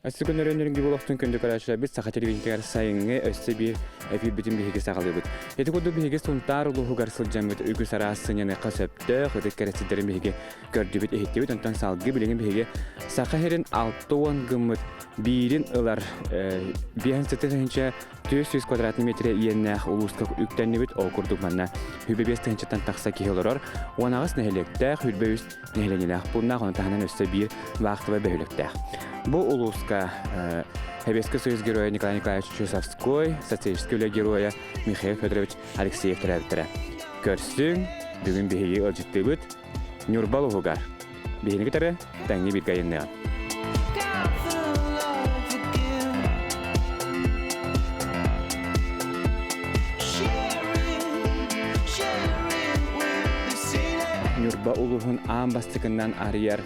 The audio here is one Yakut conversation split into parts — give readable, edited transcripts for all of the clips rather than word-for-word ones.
Өссө көннөрөн болохтун күндү көрөөччүлэрбит саха телевидениетигэр сайыҥҥы өссө биир эфирбитин биһиги саҕалыыбыт. Ити курдук биһиги Сунтаар улууһугар сылдьаммыт үгүс араас сынньаныахха сөптөөх ытык кэрэ сирдэрин биһиги көрдүбүт, иһиттибит. Онтон салгыы билигин биһиги Саха сирин 60 гыммыт биирин ылар 5 400 квадратный метр иэннээх улууска үктэннибит. Ол курдук манна 25 тыһыынчаттан тахса киһи олорор. 18 нэһилиэктээх, 23 нэһилиэнньэлээх пууннаах, ону таһынан өссө биир вахтовай бөһүөлэктээх. Бу улууска Советский Союз геройа Николай Николаевич Чусовской, социалистическай үлэ геройа Михаил Федорович Алексеев төрөөбүттэрэ. Көрсүҥ, бүгүн биһиги ыалдьыттыыбыт Ньурба улууһугар. Биһигини кытары тэҥҥэ бииргэ айанныаҕын. Ньурба улууһун аан бастакыннан арыйар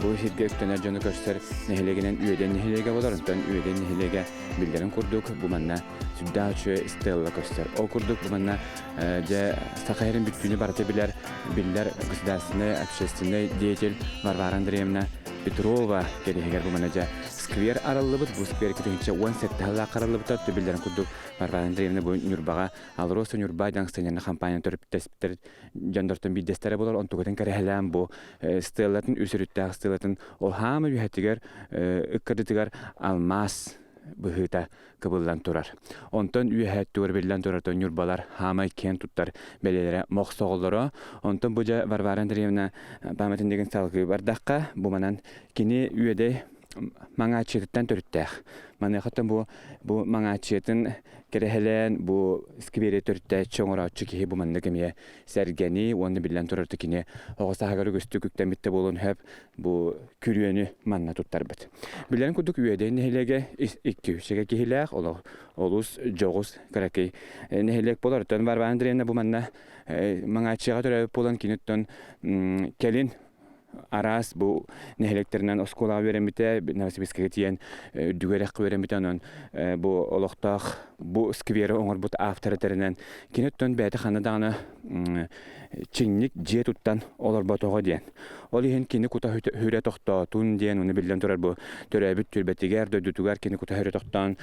бу сиргэ үктэнэр дьону көрсөр нэһилиэгинэн Үөдэн нэһилиэгэ болар. Онтон Үөдэн нэһилиэгэ биллэрин курдук бу манна сүрдээх үчүгэй стелла көстөр. Ол курдук бу манна дьэ саха сирин бүттүүнү барыта билэр биллэр государственный общественный деятель Варвара Андреевна Петрова кэриһигэр бу манна дьэ сквер арыллыбыт. Бу сквер 2017 сыллаах арыллыбыта. Биллэрин курдук Варвара Андреевна бу Ньурбаҕа Алроса Ньурба диэн акционернай компания төрүптэспиттэр дьоннортон биирдэстэрэ буолар. Онтукатын кэрэһэлээн бу стеллатын үс өрүттээх стеллатын ол хаама үһэтигэр ыккардытыгар алмаас быһыыта кыбыллан турар. Онтон үөһэ өттүгэр биллэн турар ньурбалар хаамай киэн туттар бэлиэлэрэ мохсоҕоллоро. Онтон бу дьэ Варвара Андреевна памятнигын салгыы бардахха, бу манан кини үөдэй маҥааччытыттан төрүттээх. Маныахаттан бу бу маҥааччытын кэрэһэлээн бу сквери төрүттээччи оҥорооччу киһи бу маннык эмиэ сэргэни уонна биллэн турар кини оҕо сааһыгар үгүстүк үктэммиттэ буолуон сөп бу күрүөнү манна туттарбыт. Билэрин курдук Үөдэй нэһилиэгэ икки үсэгэ киһилээх, олус дьоҕус кыракый нэһилиэк буолар. Оттон Варвара Андреевна бу манна Маҥааччыйаҕа төрөөбүт буолан киниттэн кэлин араас бу нэһилиэктэринэн оскуолаҕа үөрэммитэ, Новосибирскайга тиийэн үрдүк үөрэххэ үөрэммитэ. Онон бу олохтоох бу сквери оҥорбут автор этэринэн кини оттон бэйэтэ ханна даҕаны чиҥник дьиэ туттан олорботоҕо диэн. Ол иһин кини кута хүрэ тохтоотун диэн, уну биллэн турар бу төрөөбүт түөлбэтигэр, дойдутугар кини кута хүрэ тохтоон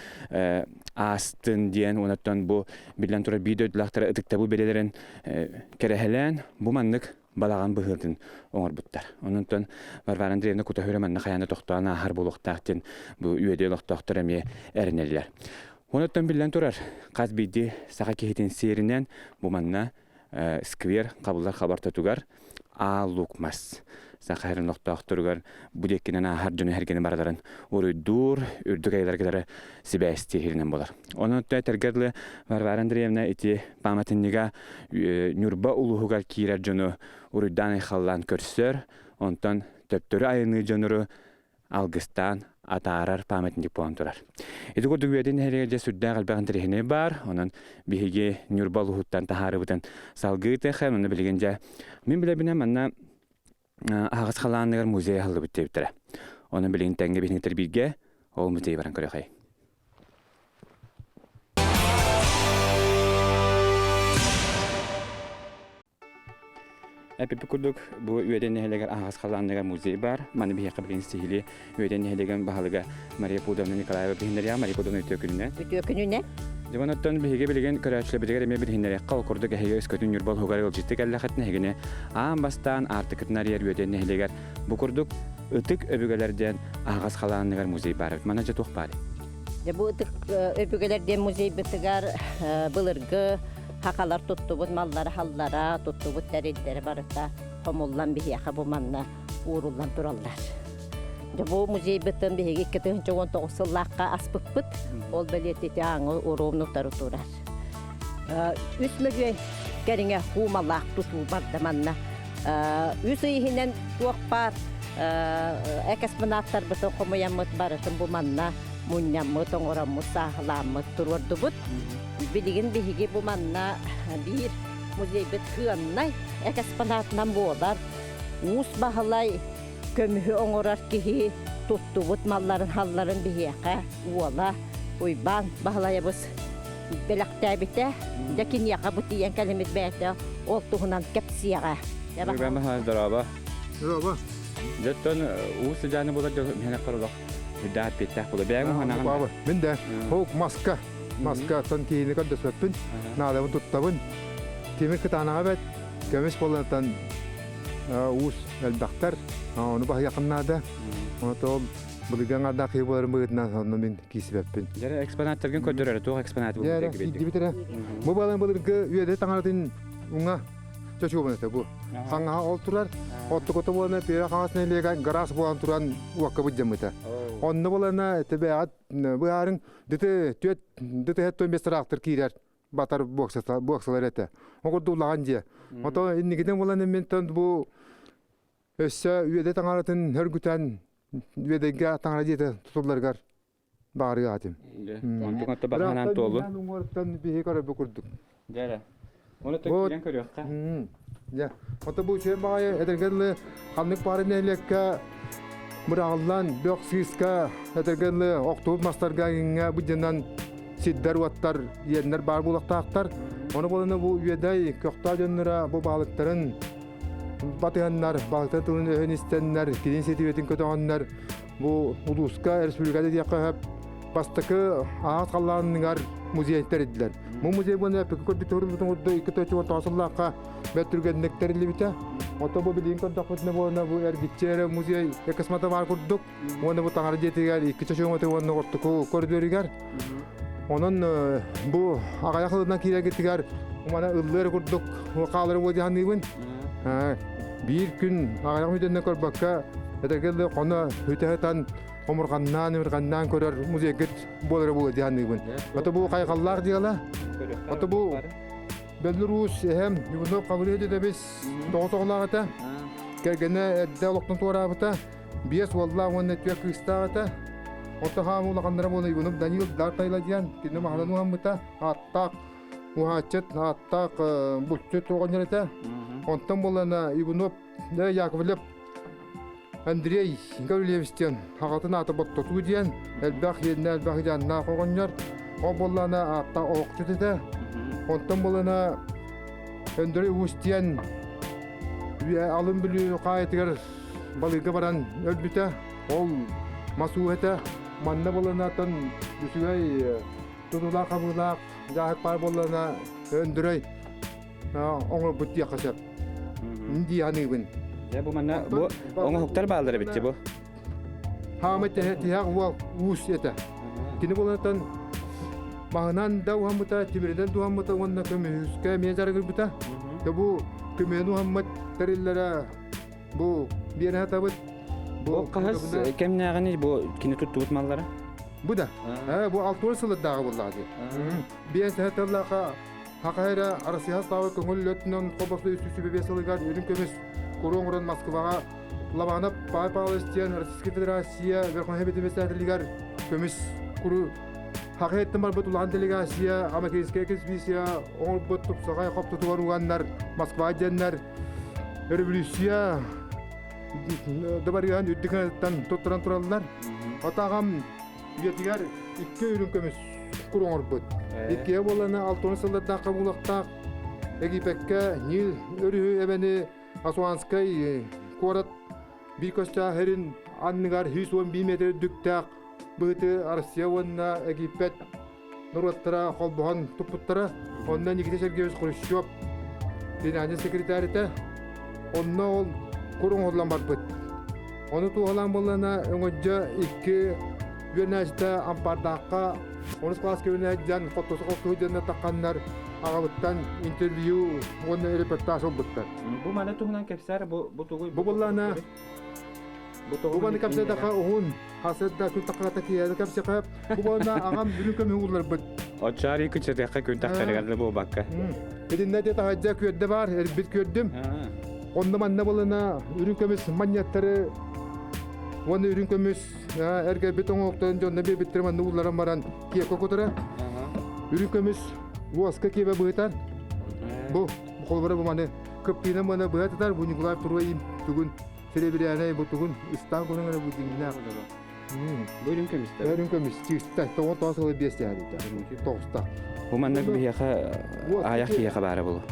аастын диэн, онуттан бу биллэн турар биир дойдулаахтара ытыктабыл бэлиэлэрин кэрэһэлээн бу маннык балаҕан быһыытын оҥорбуттар. Онон Варвара Андреевна кута хүрэ манна хайаан да тохтоон ааһар буолуохтаах диэн бу үөдүй олохтоохтор эмиэ эрэнэллэр. Онуттан биллэн турар, хас биирдии саха киһитин сиэринэн бу манна сквер хабыллар хабартатыгар Аал Лук мас саха сирин олохтоохторугар бу диэкинэн ааһар дьону эргини барыларын уруйдуур, үрдүк айыларгылары сибээстиир буолар. Онон этэргэ дылы Варвара Андреевна ити пааматынньыга Ньурба улууһугар киирэр дьону уруйдаан айхаллаан көрсөр, онтон төптөрү айаныы дьонору алгыстаан атаарар памятник буолан турар. Ити курдук Үөдэн нэһилиэгэр дьэ сүрдээх элбэх интэриэһинэй баар. Онон биһиги Ньурба улууһуттан таһаарыбытын салгыы ыытыахха. Онно билигин дьэ мин билэбинэн манна аһаҕас халааныгар музей аһыллыбыт диэбиттэрэ. Онон билигин тэҥҥэ биһиги бииргэ ол музей баран көрүөхэй. Эпиппит курдук, бу Үөдэн нэһилиэгэр аһаҕас халаанныгар музей баар. Маны биһиэхэ билигин сиһилии Үөдэн нэһилиэгин баһылыга Мария Пудовна Николаева билиһиннэриэҕэ. Мария Пудовна үтүө күнүнэн. Үтүө күнүнэн. Дьон оттон биһиги билигин көрөөччүлэрбитигэр эмиэ билиһиннэриэххэ ол курдук эһиги өскөтүн Ньурба улууһугар ыалдьытты кэллэххитинэ эһигини аан бастаан аартыкытын арыйар Үөдэн нэһилиэгэр бу курдук Ытык өбүгэлэр диэн аһаҕас халаанныгар музей баар эбит. Манна дьэ туох баарый? Дьэ бу Ытык өбүгэлэр диэн музейбытыгар былыргы Хахалар туттубут маллара-халлара, туттубут тэриллэрэ барыта хомуллан биһиэхэ бу манна ууруллан тураллар. Дьэ бу музейбытын биһиги 2019 сыллаахха аспыппыт. Ол бэлиэтити ааҥы уруумну утары турар. Үс мөлүйүөн кэриҥэ хуумалаах тутуу барда манна. Үс ый иһинэн туох баар экспонаттарбытын хомуйаммыт барытын бу манна мунньаммыт, оҥороммут, сааһылааммыт туруордубут. Билигин биһиги бу манна биир музейбыт кыаннай экспонатынан буолар. Уус Баһылай көмүһү оҥорор киһи туттубут малларын халларын биһиэхэ уола Уйбаан Баһылайабыс бэлэхтээбитэ. Дьэ киниэхэ бу тиийэн кэлимит бэйэтэ ол туһунан кэпсиэҕэ. Уйбаан Баһылай, здорово. Здорово. Дьэ, оттон уус сыдьааны буолар дьон миэнэ олох. Үрдээх эппиэттээх буолар. Бэйэҥ уһанаҕын. Мин да ол маска маскаттан киһини көрдөспөппүн, наадабын туттабын. Тимир кытаанаҕа бэт, көмүс буоллартан уус элбэхтэр, ону баһыйахын наада. Ону былыргы аҥардаах киһи буоларым быһыытынан онно мин киирсибэппин. Дьэ, экспонаттаргын көрдөрөр, туох экспонат Дьэ, киирдибит эрэ. Бу балан былыргы үөдэ таҥаратын уҥа чочуобун этэ бу. Хаҥаһа ол турар, оттукута буолана тыа хаҥас нэһилиэгэ гараас буолан туран уокка былдьаммыта. Онно буолана тэбээҕит быһаарыҥ дыты түөт дыты хэттон бес тыраахтыр киирэр батар буоксалар этэ. Ол курдук улахан дьиэ. Ото инникитин буолан мин бу өссө үөдэ таҥаратын хөргүтэн үөдэйгэ таҥара дьиэтэ тутулларыгар баарыа этим. Онтук отто баһанан туолу. Уҥуоруттан биһи көрөрбүт курдук. Дьэ Оны киирэн көрүөххэ. Дьэ. Ото бу үчүгэй баҕайы этэргэ дылы ханнык баары нэһилиэккэ быраҕыллан бөх сыыска этэргэ дылы охтубут мастарга иҥҥэ быдьанан сирдэр уоттар иэннэр баар буолуохтаахтар. Ону буолана бу үөдэй көхтөөх дьонноро бу баалыктарын батыһаннар, балыктан тылын өһөн истэннэр, кини ситиибэтин көтөҕөннөр бу улууска, республикада диэххэ сөп бастакы аһаҕас халлааныгар музей тэрийдилэр. Бу музей буолан эппиккэ көрдүк туһурбутун курдук 2 сыллаахха бэрт түргэнник тэриллибитэ. Оттон бу билигин көрдөхпүтүнэ буолана бу эргиччи эрэ музей экосмата баар курдук. Уонна бу таҥара дьиэтигэр икки чочуоҥаты уонна ортоку көрдөрүгэр. Онон бу аҕайах ылынан киирэргитигэр умана ыллыар курдук хаалары буо дьаһаныыбын. Биир күн аҕайах мүтэннэ көрбөккө этэргэ дылы хоно үтэ омурҕаннаан ымырҕаннаан көрөр музейгыт буолара буолуо дьаһаныыбын. Ото бу хайҕаллаах дьыала. Ото бу Бөллүр уус эһэм Иванов Хабырыа дедебис тоҕус оҕолоох этэ. Кэргэнэ эрдэ олохтон туораабыта. Биэс уоллаах уонна түөрт кыыстаах этэ. Орто хаамыы улаханнара буолан Иванов Данил Дартайла диэн кинини маһынан уһаммыта. Ааттаах уһааччыт, ааттаах булчут оҕонньор этэ. Онтон буоллана Иванов Яковлев Андрей Гаврильевич диэн аҕатын аата Боттотуу диэн элбэх иэннэ элбэх идеаннаах оҕонньор. Ол буоллаана ааттаах оһохчут этэ. Онтон буоллана Өндөрөй Уус диэн Алын Бүлүү хаайытыгар балыырга баран өлбүтэ. Ол мас уу этэ. Манна буолланааттан үчүгэй тутулаах хабыылаах дьааһык баар буоллаҕына Өндөрөй оҥорбут диэххэ сөп. Дии саныыбын. Дьэ бу манна бу оҥоһуктар бааллар эбит бу. Хаамай тиһэх уол уус этэ. Кини буолантан маһынан да уһаммыта, тимиринэн да уһаммыта уонна көмүскэ эмиэ дьарыгырбыта. Да бу көмүһүн уһаммыт тэриллэрэ бу биэрэ сатабыт. Бу хаһыс кэмнээҕиний бу кини туттубут маллара? Бу да. Бу алтуон сылыдааҕы буоллаҕа дии. Биэс тыллаахха Саха эрэ Россия Слава көҥүл үлэтинэн холбосу 305 сылыгар үрүҥ көмүс куру оҥорон Москваҕа Лобанов Павел Павлович диэн Российскай Федерация Верховнай Председателигэр көмүс куру Саха иһиттэн барбыт улахан делегация Амакинская экспедиция оҥорбут тупсаҕай хоптотугар уганнар Москва диэннэр революция дыбарыаһын үрдүк гынаттан туттаран тураллар. Отаҕам үйэтигэр икки үрүҥ көмүс кур оҥорбут. Иккиэ буолана алтын сыллардаахха булуохтаах Египеккэ Нил өрүһү эбэни Асуанскай куорат биир көстөөх сирин анныгар 111 метр үрдүктээх быһыты Россия уонна Египет норуоттара холбоһон туппуттара. Онно Никита Сергеевич Хрущев генеральный секретарь этэ. Онно ол кур оҥоһуллан барбыт. Ону туоһулаан буоллаҕына өҥөдьө икки үөрэнээччитэ Ампаардаахха онус кылааска үөрэнээччи хоттосу хоттуһу дьонно тахханнар аҕабыттан интервью уонна репортаж ылбыттар. Бу маны туһунан кэпсээр бу бу тугуй? Бу буоллаҕына бу маны кэпсээтэххэ уһун хасыт да күн таххата киһиэхэ кэпсэхэ бу буолна аҕам бүрүн көмүһү улларбыт. Оччоҕор күччэтиэххэ күн таххарыгар да буолбакка. Итиннэ де таһырдьа күөрдэ баар, эрбит күөрдүм. Онно манна буолана үрүҥ көмүс манньыаттары уонна үрүҥ көмүс эргэрбит оҥоһуктарын дьонно биэрбиттэрин манна уулларан баран киэпкэ кутара. Үрүҥ көмүс уоска киэбэ быһытар. Бу холобура бу маны кыптыына маны быһа тутар бу Николай Второй тугун серебряный бу тугун ыстаан кунун бу дьиҥнээх. Бу үрүҥ көмүстэр. Үрүҥ көмүс чыыста тоҕо тоҕо сылы биэс тиһэритэ. Тоҕуста. Бу маннык биһиэхэ аайах киһиэхэ баара буолуо.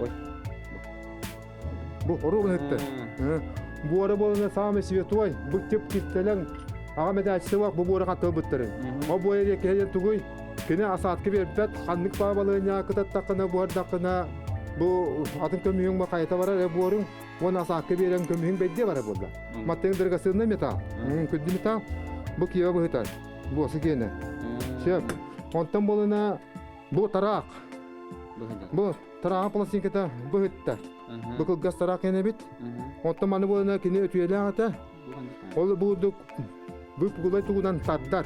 Ой. Бу оруобун ыттар. Буора буолана самый святой, бу тип кистэлэҥ. Аҕам этээччи бу буора хаттылбыттарын. Ол буора диэки тугуй? Кини асаатка биэрбэт, ханнык баабалыанньа кытаттаххына, буһардаххына, бу атын көмүһүҥ хайата барар э буоруҥ, уонна асаакка биэрэн көмүһүҥ бэйдиэ барар буолла. Маттыҥ драгоценный металл. Күндү металл. Бу киэбэ быһытар. Буосы киэнэ. Сөп. Онтон буолуна бу тараах. Бу тараах пластинката быһытта. Бу кылгас тараах киэнэ бит. Онтон маны буолуна кини өтүйэлээх этэ. Ол бу бу пугулай тугунан тардар.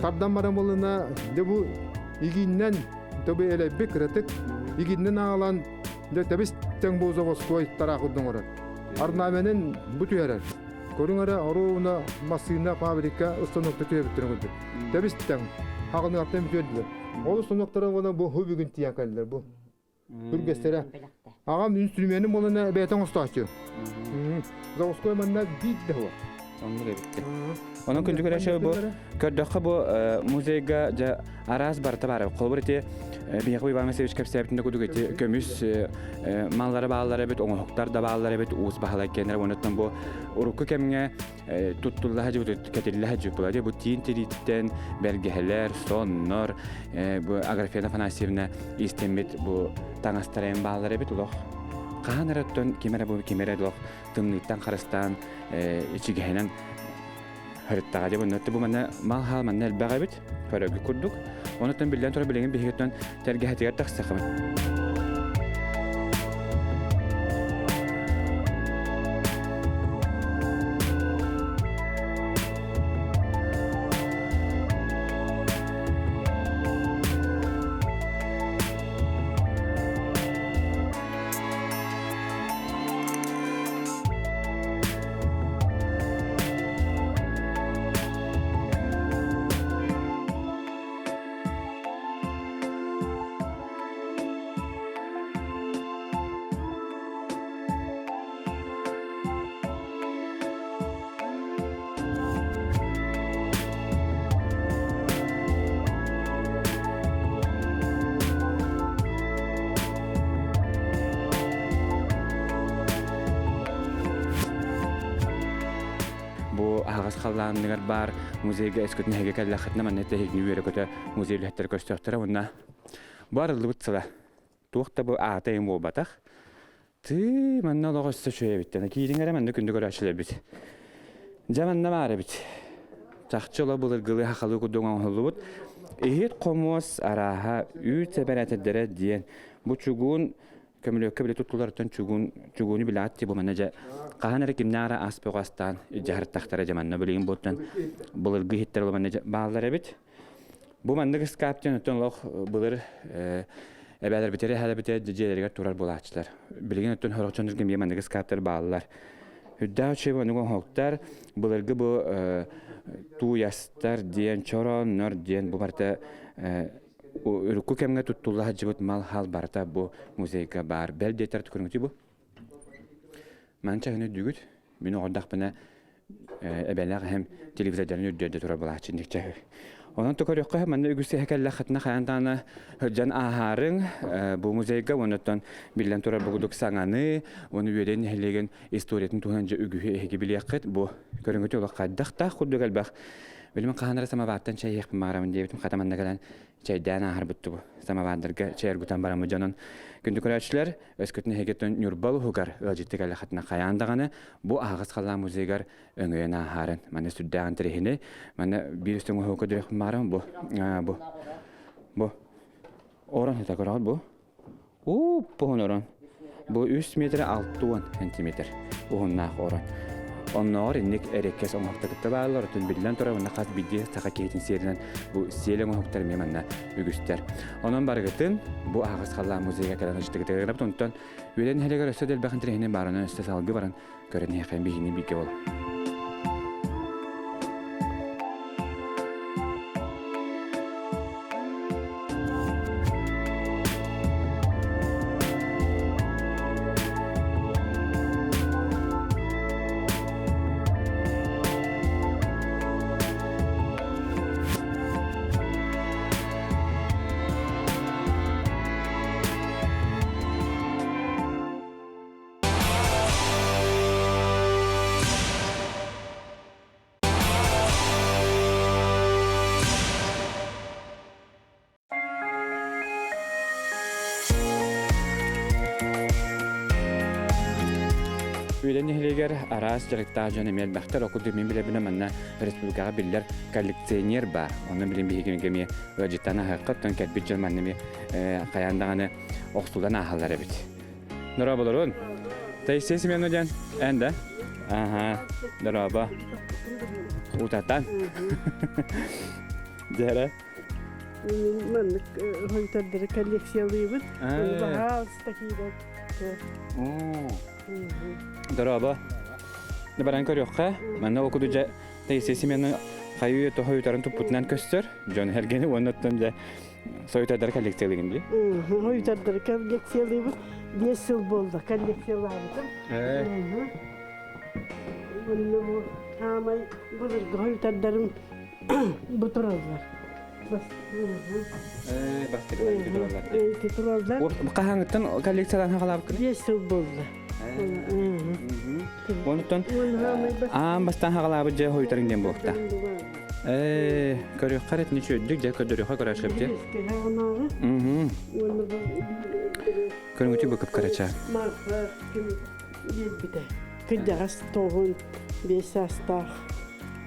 Тардан баран буолуна дьэ бу игиннэн тобу элэйбит кыратык игиннэн аҕалан дьэ тэбис тэҥ бу заводской тараах оҥорор. Орнаменын бу түһэрэр. Көрүҥ эрэ оруобуна массыына фабрика установка түһэбиттэрин курдук. Тэбис тэҥ хаҕыныгартан бүтүөрдүлэр. Ол установтара уонна бу ху бүгүн тиийэн кэллилэр бу. Үргэстэрэ. Аҕам инструменым буолана бэйэтэ оҥостооччу. Заводской манна биир да суох. Оннук эбит. Онон күндү көрөөччү бу көрдөххө бу музейга дьэ араас барыта баар. Холобур ити биһиэхэ Иван Васильевич кэпсээбитин да курдук ити көмүс маллара бааллар эбит, оҥоһуктар да бааллар эбит, уус баһылай кэннэр онуттан бу урукку кэмҥэ туттулла сылдьыбыт, кэтиллэ сылдьыбыт буолар. Бу тиин тирииттэн бэргэһэлэр, соннор, бу Аграфена Афанасьевна иистэммит бу таҥастара эн бааллар эбит олох. Хаһан эрэ оттон ким эрэ бу ким эрэ олох тымныыттан харыстаан ичигэһинэн һырыттаҕа дьэ бу бу манна мал хаал манна элбэх эбит көрөргүт курдук. Онуттан биллэн турар билигин биһигиттэн тэлгэһэтигэр тахсахыбын. Бу аһаҕас халлааныгар баар музейга өскөтүн эһиги кэллэххитинэ манна тэһигини үөрэ-көтө музей үлэһиттэрэ көрсүөхтэрэ уонна бу арыллыбыт сыла туох да бу аата им буолбатах. Тыы манна олох өссө үчүгэй эбит. Киириҥ эрэ манна күндү көрөөччүлэрбит. Дьэ манна баар эбит. Чахчы олох былыргылыы хахалыы курдук оҥоһуллубут. Иһит хомуос арааһа үүт сэбэрэтэрдэрэ диэн бу чугуун көмүлүөккэ били туттуларыттан чугуун чугууну билээт ти бу манна дьэ хаһан эрэ кимнээх эрэ ас бөҕө астаан дьаһартахтара дьэ манна билигин буоттан былыргы иһиттэр ол манна бааллар эбит. Бу маннык ыскаап диэн оттон олох былыр эбээлэрбитигэр эһээлэрбитигэр дьиэлэригэр турар буолааччылар. Билигин оттон сорох дьоннорго эмиэ маннык ыскааптар бааллар. Үрдээх үчүгэй маннык оҥоһуктар былыргы бу тууйастар диэн, чорооннор диэн бу барыта урукку кэмҥэ туттулла сылдьыбыт мал-хал барыта бу музейга баар. Бэл диэтэр көрүҥүтүй бу. Манча күнү дүгүт. Мин оҕордахпына эбэлээх эһэм телевизордарын үрдүөрдэ турар былааччыннык чаһы. Онон то көрүөххэ манна үгүс эһэ кэллэххитинэ хайаан даҕаны сылдьан ааһаарыҥ бу музейга уоннаттан биллэн турар бу курдук саҥаны уонна Үөдэй нэһилиэгин историятын туһунан дьэ үгүһү эһиги билиэххит бу көрүҥүтү олох хайдахтаах курдук элбэх билимин хаһан эрэ самовартан чэй иһиэхпин баҕарабын диэбитим хата манна кэлэн чэйдээн ааһарбыт тубу самовардарга чэй оргутан бараммыт дьонун күндү көрөөччүлэр өскөтүн эһигиттэн Ньурба улууһугар ыалдьытты кэллэххитинэ хайаан даҕаны бу аһаҕас халлаан музейыгар өҥөйөн ааһаарын манна сүрдээҕин тэрээһини манна биир үстүҥ оһуока көрдөрүөхпүн баҕарабын бу бу бу орон сыта көрөҕүт бу Уп-уһун орон. Бу 3 метр 60 сантиметр уһуннаах орон. Оннооҕор инник эрэккэс оҥоһуктар кытта бааллар, оттон биллэн турар уонна хас биирдии саха киһитин сиэринэн бу сиэл оҥоһуктар эмиэ манна үгүстэр. Онон барыгытын бу аһаҕас халлаан музейга кэлэн ыйытыгытыгар онтон үөрэн иһэригэр өссө да элбэх интэриэһинэй баарынан өссө салгыы баран көрөн иһиэхэ биһини бииргэ бол. Үөдэн нэһилиэгэр араас дьарыктаах дьон эмиэ элбэхтэр. Ол курдук мин билэбинэ манна республикаҕа биллэр коллекционер баар. Онно билин биһиги эмиэ ыалдьыттан аһыахха, оттон кэлбит дьон манна эмиэ хайаан даҕаны охсуллан ааһаллар эбит. Дорооболорун. Таисия Семеновна диэн эн да? Аха, дорообо. Утатан. Дьэрэ. Мин маннык хойутардары коллекциялыыбыт. Баһаалыста киирэн. Дорообо. Баран көрүөххэ. Манна ол курдук дьэ Таисия Семеновна хайыы тоһуйтарын туппутунан көстөр. Дьон эргени уонна оттон дьэ сойутардары коллекциялыгын дии. Хойутардары коллекциялыыбыт. 5 сыл буолла коллекциялаабытым. Уонна бу хаамай былыргы хойутардарым бу тураллар. Ити тураллар. Хаһааҥыттан коллекциялаан хаалаабыккын? 5 сыл буолла. Онуттан аан бастаан хаҕалаабыт дьэ хойутарыҥ диэн буолта. Ээ, көрүөххэ эрэ үчүгэйдик дьэ көрдөрүөххэ көрөөччү дьэ. Көрүҥүтү быкып карача. Марфа ким биэрбитэ. Кырдьаҕас 95 саастаах.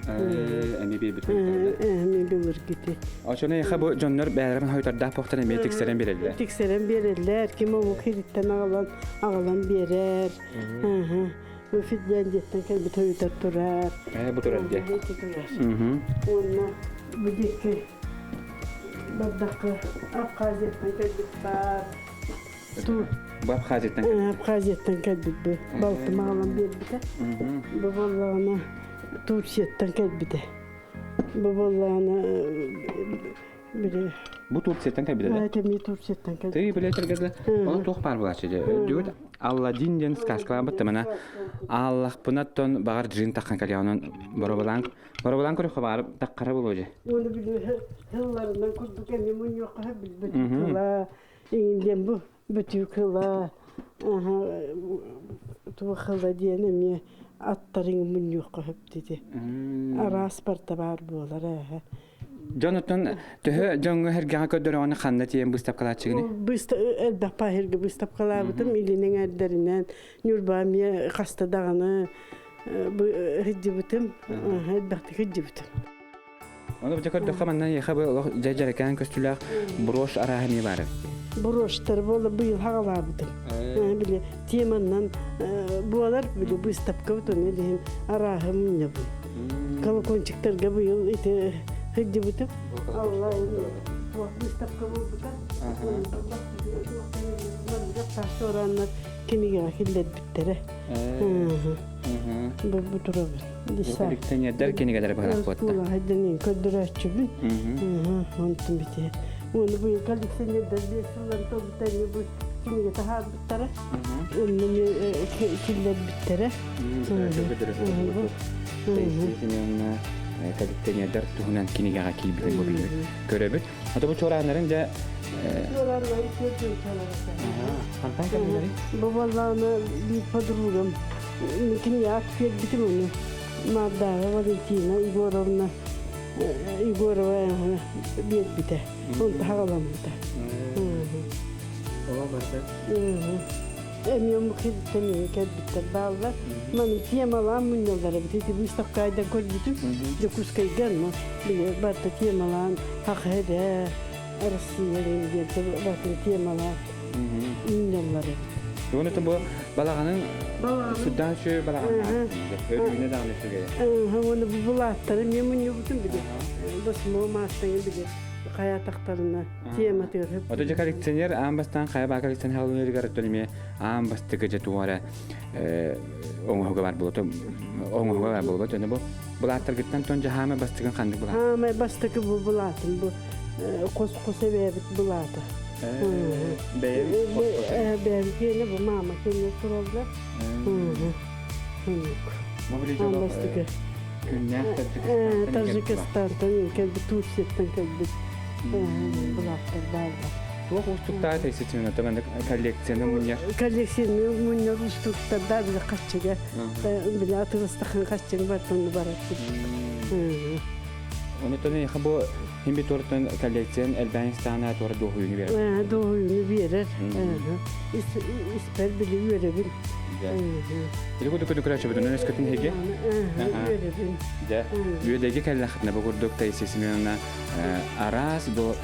Эми биэрбит. Эми былыргыты. Очону эха бу дьоннор бээлэрин хойтардаах буохтан эмиэ тиксэрэн биэрэллэр. Тиксэрэн биэрэллэр. Ким омук ириттэн аҕалан аҕалан биэрэр. Бу Финляндияттан кэлбит хойутар турар. Бу турар дии. Уонна бу диэки бардахха Абхазияттан кэлбит баар. Бу Абхазияттан Абхазияттан кэлбит бу. Балтым аҕалан биэрбитэ. Бу буоллаҕына Турцияттан кэлбитэ. Бу буоллаҕына били Бу Турцияттан кэлбитэ да? Тэми Турцияттан кэлбитэ. Ты билеттерге да оны туох баар буолааччы дьэ. Өйдүгүт Алладин диэн сказкалаабыт мана Аллахпынаттан баҕар джин таххан кэлиэ онон боробалаан боробалаан көрөххө баҕар таххара буолуо дьэ. Оны били хылларынан курдук эми мунньуохха билбит кыла иҥин бу бүтүү кыла туох хыла диэн эмиэ аттарыҥ мунньуохха сөп диди. Араас барта баар буолар ээ. Дьон оттон төһө дьоҥҥо эргэҕэ көрдөрөҕүнэ ханна тиийэн быыстапкалааччыгыный? Элбэх паһирга быыстапкалаабытым илинин эрдэринэн Ньурба эмиэ хаста даҕаны сылдьыбытым, элбэхтик сылдьыбытым. Ону бу көрдөххө манна эйиэхэ бу олох дьэ-дьэрэкээн көстүүлээх брошь арааһа эмиэ баар эбит. Брошьтар буола быйыл хаҕалаабытым. Били теманнан буолар били быыстапка бутун илиһин арааһы мунньабын. Колокольчиктарга быйыл ити сылдьыбытым. Алла выставка буолбута. Таас кинигэҕэ киллэрбиттэрэ. Бу турабын. Коллекционердар кинигэлэри быһалаах буотта. Куулаһайдан көрдөрөөччүбүн. Онтум бити. Уону быйыл коллекционердар биэс сыллар толбуттар бу кинигэ таһаарбыттара. Онно киллэрбиттэрэ. Коллекционердар туһунан кинигэҕэ киирбитин бу көрөбүт. Ата бу чуорааннарын дьэ Чуорааннары көрдүм чуорааннары. Хантан кэллилэрий? Бу буоллаҕына биир подругам кинигэ биэрбитим ону Мардааҕы Валентина Егоровна Егорова биэрбитэ. Онто хаҕаламмыта. Оҕо барда. Эмиэ омук сириттэн кэлбиттэр бааллар. Маны темалаан мунньаллар эбит. Ити выставкайдан көрбүтүм. Дьокуускайга онно били барыта темалаан ХХР, Россия диэн барыта темалаан мунньаллар эбит. Уонна бу балаҕанын сүрдээх үчүгэй балаҕан өрүүнэ даҕаны үчүгэй. Уонна бу булааттары эмиэ мунньубутум били. Босмо маастаҥы били хайаатахтарына тематыгар Ото дьэ коллекционер аан бастаан хайа баа коллекционер халыныырыгар оттон эмиэ аан бастакы дьэ туох эрэ оҥоһуга бар буолуо оҥоһуга бар буолбат уонна бу былааттаргыттан тон дьэ хаамай бастакын ханнык былаат Хаамай бастакы бу былаатым бу хос-хос эбээбит былаата. Бэйэбит хос-хос Бэйэбит киэнэ бу маама киэнэ тураллар. Аан бастакы күннээх Таджикистантан кэлбит, Турцияттан кэлбит былааттар бааллар. Туох уустуктаах эситин маннык коллекцияны мунньар? Коллекцияны мунньар уустуктарда бile хаччыга бile атылыстахан хаччыга бартын барар. Онутан эйха бу химби туортан коллекциян элбээн истаана туора дуоһуйуну берер. Дуоһуйуну берер. Испер били үөрэбин. Или курдук көтүкүрээччибитин өскөтүн эһиги. Дьэ, үөдэги кэллэххитинэ бу курдук Таисия Семеновна араас бу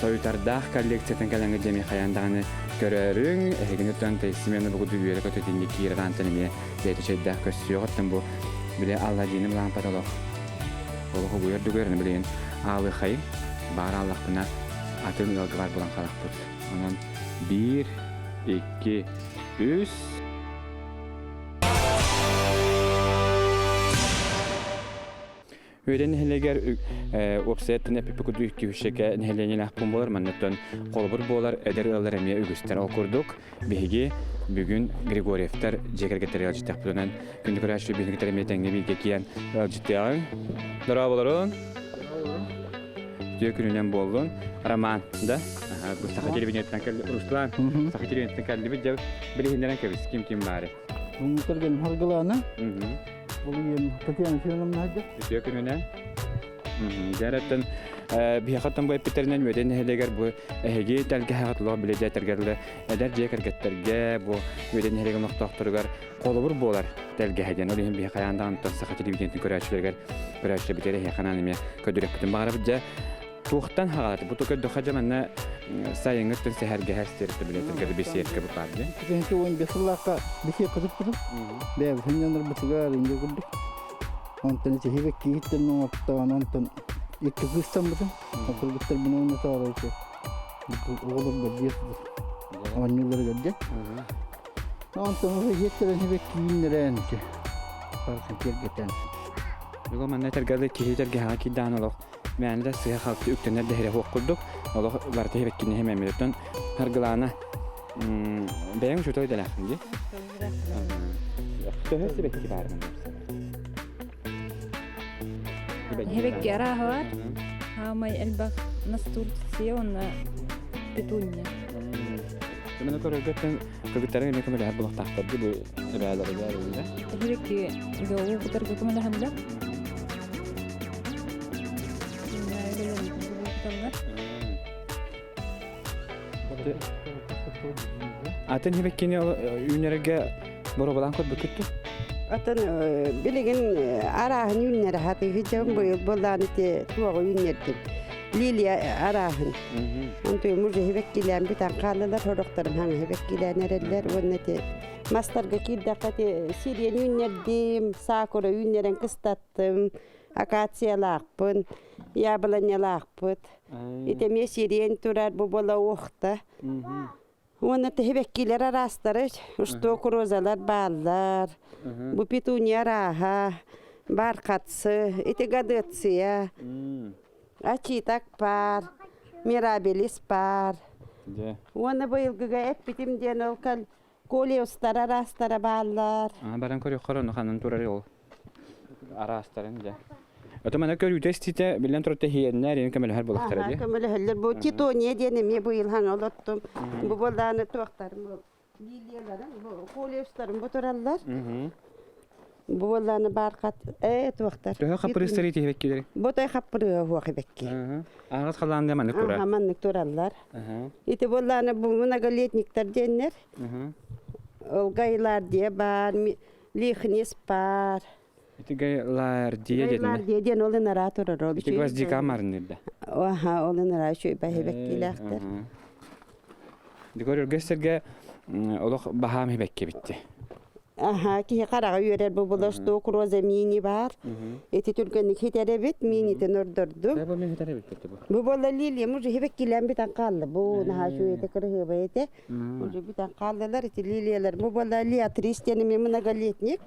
соютардаах коллекциятын кэлэҥҥэ дьэми хайаан даҕаны көрөөрүҥ. Эһигини оттон Таисия Семеновна бу курдук үөрэ көтүтүннэ киирэр аантан эмиэ бэйэтэ чэйдээх көрсүөҕүттэн бу били Алладины лампата олох олох угуйар дугуйар билигин аалыхай баар ааллахпына атын ыалга бар булан харахпыт. Онон биир, икки, үс. Үөдэн нэһилиэгэр уопсайаттан эппиппит курдук икки нэһилиэнньэлээх пуун буолар. Манныттан холобур буолар эдэр ыаллар эмиэ үгүстэр. Ол курдук биһиги бүгүн Григорьевтар дьиэ кэргэттэригэр ыалдьыттахпытынан күндү көрөөччү биһигиттэр эмиэ тэҥҥэ бииргэ киирэн ыалдьыттыаҕыҥ. Дорооболорун! Үтүө күнүнэн буоллун. Роман, да? Бу саха телевидениеттан кэлли Руслан, саха телевидениеттан кэллибит дьэ билиһиннэрэн кэбис ким ким баары. Кэргэним Харгылаана. Бұл үйем Татьяна Семеновна хайда. Үтүө күнүнэн. Дьэрэттэн биһиэхэттэн бу эппиттеринэн үөдэн нэһилиэгэр бу эһиги тэлгэһэҕит олох билэ дьиэтэргэр эдэр дьиэ кэргэттэргэ бу үөдэн нэһилиэгин олохтоохторугар холобур буолар тэлгэһэ диэн. Ол иһин биһи хайаан даҕаны саха телевидениетин көрөөччүлэригэр көрөөччүлэрбитигэр эһиэхэ эмиэ көрдөрүөхпүтүн баҕарабыт дьэ. Туохтан хаҕалат? Бу көрдөххө дьэ манна сайыҥҥы өттүн сэһэргэһэр сиртэ билэтэргэ беседка бу баар дии. 2015 сыллаахха беседка туппутум. Бэйэбитин дьоннорбутугар инде курдук. Онтон ити киһиттэн оҥоттоон онтон икки кыыстаммытым. Кыргыттарбын уонна оҕолорго биир оонньууларыгар дьэ. Онтон ол иһиэттэрэн кииннэрэн барытын киэргэтэн. Бүгүн манна этэргэ киһи тэлгэһэҕэ киирдэҕин олох мээнэ да сыһа-халты үктэнэр да иһэрэ суох курдук олох барыта иһибэккин иһимэммититтэн харгылаана бэйэҥ учуутал идэлээххин дии төһө сибэкки баар Иһибэкки арааһа бар. Хаамай элбэх настурция уонна петуния. Маны көрөргөттөн кыргыттарыҥ эмиэ көмөлөһөр буолуохтаахтар дии бу эбээлэригэр эрэ. Иһибэкки дьолу кутарга көмөлөһөллөр. Атын иһибэккини үүнэргэ боруобалаан көрбүккүт дуу? Атын билигин арааһын үүннэрэ хатыыһы дьон быйыл буоллаан ити туоҕу үүннэрдим. Лилия арааһын. Онтуй мужи хибэккилээн бүтэн хааллылар, сорохторум хаҥа хибэккилээн эрэллэр уонна ити мастарга киирдэххэ ити сирень үүннэрдим, сакура үүннэрэн кыстаттым, акациялаахпын, яблонялаахпыт. Ити эмиэ сирень турар бу буола уохта. Уонна тэһибэккилэр араастары, шток розалар бааллар, бу петуния арааһа, бархатцы, ити гадеция, ачитак паар, мирабелис паар. Уонна быйылгыга эппитим диэн ол колеустар араастара бааллар. Баран көрүөххэ ону ханан турар ол араастарын дьэ. Ото мана көрүүтэ истиитэ биллэн турар тэһиэннэр эми көмөлөһөр буолахтара дии. Көмөлөһөллөр. Бу титония диэн эмиэ быйыл хаҥа олоттум. Бу буоллааны туохтарым лилияларым, бу колеустарым бу тураллар. Бу буоллааны баархат ээ туохтар. Төһө хаппырыыстары тиһибэккилери? Бу той хаппырыа хуох ибекки. Ааҕыс халаан да маннык тура. Аха маннык тураллар. Ити буоллааны бу многолетниктар диэннэр. Ылгайлар баар, лихнис баар. Ити Гайлардия диэн. Гайлардия диэн ол ынараа турар ол. Ити гвоздика марынырда. Аха, ол ынараа үчүгэй бэһибэккилээхтэр. Дикор өргөстөргө олох баһаам хибэкке битти. Аха, киһи хараҕа үөрэр бу буластук роза мини бар. Ити түргэнник хитэрэбит, минитин ордордум. Бу мен хитэрэбит бу. Бу болла лилия мужи хибэккилээн битан хаалла. Бу наһаа үчүгэй кырыһыба этэ. Уже бүтэн хааллылар ити лилиялар. Бу буолла Леатрис диэн эмиэ многолетник.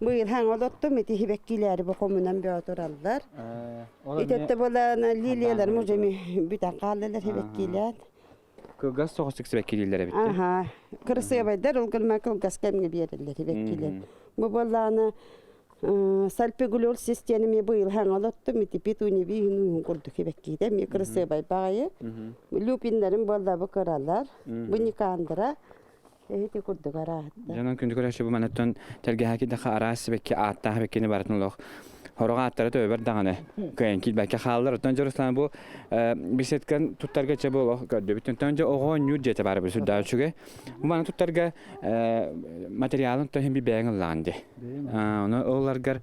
Быйыл хаҥ олоттум ити хибэккилээри бу хомунан бөҕө тураллар. Итетте буолла лилияларым уже бүтэн хааллылар хибэккилээн. Кылгас соҕус сибэккилииллэр эбит. Аха. Кырасыабайдар ол гына кылгас кэмҥэ биэрэллэр хибэккилэр. Бу буоллаҕына Сальпигулер систиэнэ быйыл хаҥ олоттум ити петуния бииһин курдук хибэккиитэ эмиэ кырасыабай баҕайы. Люпиннэрим буолла бу кыралар. Бу Никандра эһити курдук арааттар. Дьонон күндү көрөөччү бу манаттан тэлгэһэ кидэхэ араас сибэкки ааттаах сибэккини барытын олох. Хороҕ ааттара төбөбөр даҕаны кыайан киирбэккэ хааллар. Оттон дьэ Руслан бу беседкан туттарга чэ бу олох көрдөбүт. Оттон дьэ оҕо оонньуур дьиэтэ баар бу сүрдээх үчүгэй. Бу маны туттарга материалын то иһин би бэйэҥ ыллаҕын дии. Ону ыларгар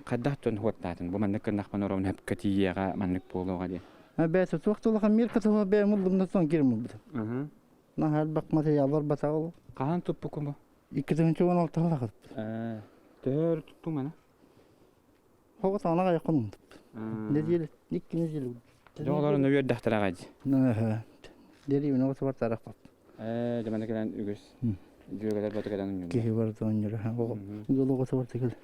хайдах тон хуоттаатын бу маннык гыннахпын оромун хөпкө тиийиэҕэ маннык буолуоҕа диэн. Бэйэтэ туох да улахан мир кытыла бэйэм ыллым да тон кирим ылбытым. Наһаа элбэх материал барбатаҕа ол. Хаһан туппуккун бу? 2016 сыллаах. Төһө туттуҥ маны? Хоҕо таҥна айаххын умтуппут. Нэдиэлэ, икки нэдиэлэ. Дьэ олорун үөрдэхтэрэ аҕай дии. Дэриэбинэ оҕото барта арахпат. Ээ, дьэ манна кэлэн үгүс дьүөгэлэр бата кэлэн унньуллар. Киһи барыта онньура. Оҕо ыал оҕото барта кэлэр.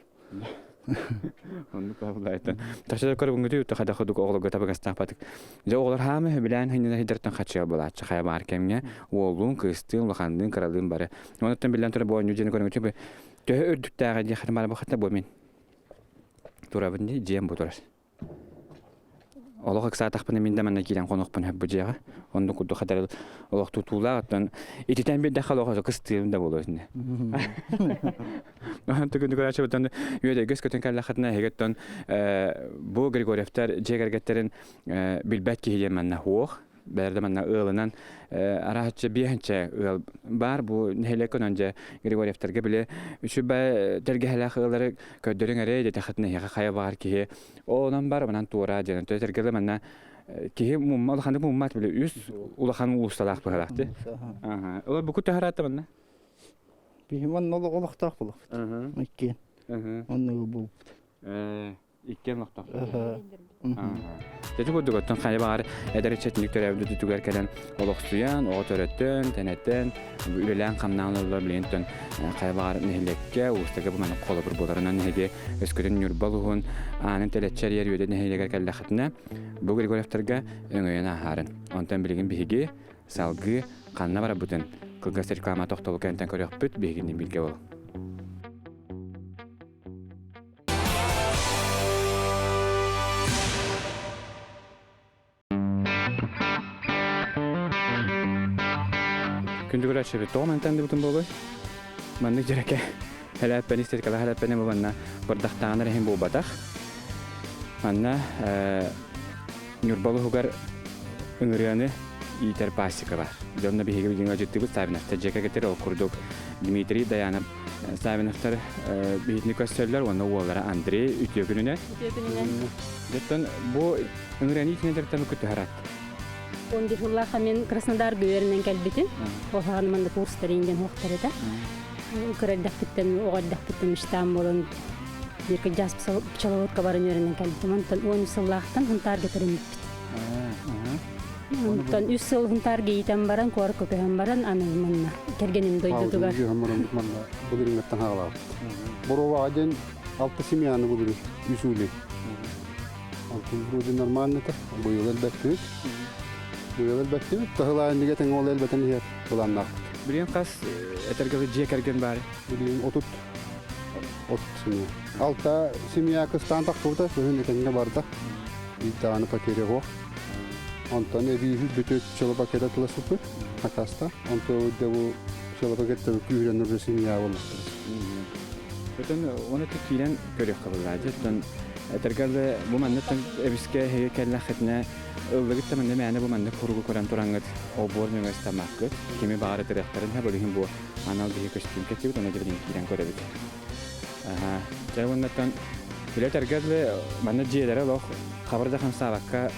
Оннук баһылайтан. Тахса көрүҥҥүтү үтэ хада худук оҕолорго табыгастаахпатык. Дьэ оҕолор хаама сөбүлээн хынньана сидэртэн хачыа булааччы хайа баар кэмҥэ уоллуун, кыыстыын, улаханныын, кыралыын бары. Онуттан биллэн турар бу оонньуу дьиэни көрүҥҥүтү төһө үрдүктээҕэ дии хатымара бу хата бу мин турабын дии дьиэм бу турар. Олох ыксаатахпына мин да манна киирэн хонуохпун сөп бу дьиэҕэ. Оннук курдук хатар олох тутуулаах оттон ититэн биэрдэххэ олох кыстыым да буолуо итиннэ. Түгүнү көрөөччүбүттэн үөдэйгэ көтөн кэллэххитинэ эһиги бу Григорьевтар дьиэ кэргэттэрин билбэт киһи диэн манна суох. Бэрдэ манна ыалынан арааччы биэһинчэ ыал баар бу нэһилиэк онон дьэ Григорьевтарга били үчүгэй тэлгэһэлээх ыаллары көрдөрүҥ эрэ диэтэххитинэ эһиэхэ хайа баҕар киһи онон бар манан туора диэн тэлгэлэ манна киһи мумма улаханнык муммат били үс улахан уулуссалаах быһалаах дии. Ол бу кутаһараата манна? Биһи манна олохтоох булахпыт. Иккиэн. Оннугу булбут. Иккиэн олохтоох. Ити курдук оттон хайа баҕар эдэр ыччатник төрөөбүт дойдутугар кэлэн олохсуйан, оҕо төрөтөн, тэнэтэн, үлэлээн-хамнаан олорор билигин хайа баҕар нэһилиэккэ, уустарга бу маннык холобур буоларынан нэһиги өскөтүн Ньурба улууһун аанын тэлэччи эрийэр үөдэ нэһилиэгэр кэллэххитинэ, бу Григорьевтарга өҥөйөн ааһаарын. Онтон билигин биһиги салгыы ханна барарбытын кылгас реклама тохтобул кэнниттэн көрүөхпүт, биһигини бииргэ буолуҥ. Күндү көрөөччүбүт, тоҕо мантан дыбытын буолуой? Маннык дьэрэкэ хэлээппэни истерикалаах хэлээппэни бу манна бырдахтааҕын эрэ иһин буолбатах. Манна Ньурба улууһугар ыҥырыаны иитэр пасека бар. Дьонно биһиги билигин ыалдьыттыыбыт Савиновтар дьиэ кэргэттэр ол курдук Дмитрий Даянов Савиновтар биһитини көрсөллөр уонна уоллара Андрей үтүө күнүнэн. Үтүө күнүнэн. Дьоттон бу ыҥырыаны иитинэн дьарыктаммыт күттүһарат. 11 сыллаахха мен Краснодар үөрэнэн кэлбитим. Ол саҕана манна курстар иҥген хуохтар этэ. Кыра эрдэхпиттэн, оҕо эрдэхпиттэн мечтам буолан биир кырдьаҕас пчеловодка баран үөрэнэн кэлбитим. Онтон 13 сыллаахтан Хунтаарга тэриммиппит. Онтон үс сыл Хунтаарга иитэн баран, куоракка көһөн баран, аны манна кэргэним дойдутугар. Манна былырыҥҥыттан хаалаабыт. Бороваҕа диэн алта семьяны былырыын үс улей. Алтын вроде нормально это. Быйыл элбэттибит. Быйыл элбэттибит. Таһылаанныга тэҥ ол элбэтэн иһэр былааннаахпыт. Билигин хас этэргэ дьиэ кэргэн баар? Билигин 30 30 семья. Алта семья кыстаан тахсыбыта, күһүн этэҥҥэ барда. Биир даҕаны потеря суох. Онтон эбии бүтүт пчелопакета тыласпыппыт хакаста. Онто бу пчелопакетта күүһүрэн уже семья буоллахтар. Бүтүн оны киирэн көрүөххэ буллаадьы. Этэргэ дылы, бу манныттан эбискэ эһиги кэллэххитинэ, ыллыгыт да манна мээнэ бу маннык хуругу көрөн тураҥҥыт олбуор нөҥүө ыстаммаккыт. Кими баҕар ытырыахтарын сөп, ол иһин бу анал биһи көстүүм кэтибит, ону дьэ киирэн көрөбүт. Аха. Дьэ уоннаттан били этэргэ дылы, манна дьиэлэрэ олох хабыр да хамсаабакка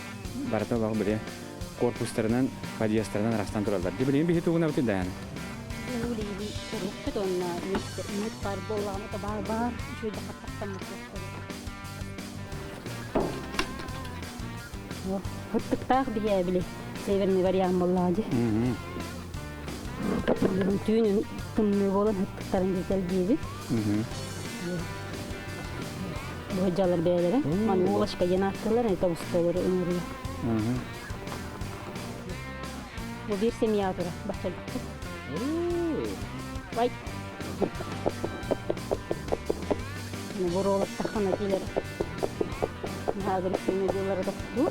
барыта олох били корпустарынан, подъезтарынан арахсан тураллар. Дьэ билигин биһи тугунабытый даҕаны? Улиби уруккут уонна мүөт баар буоллаҕына баар баар үчүгэй да хаттахтаммыт Хыттыктаах биһиэ били северный вариант буоллаҕа дии. Түүнүн тымныы буолан хыттыктарын дьэтэлдиибит. Бу дьалар бэйэлэрэ. Маны улочка диэн ааттыыллар, это устолору ыҥырыы. Бу биир семья турар баччалыкка. Вай. Буруолаттаххына килэр. Наһаа дьыллара тохтуу.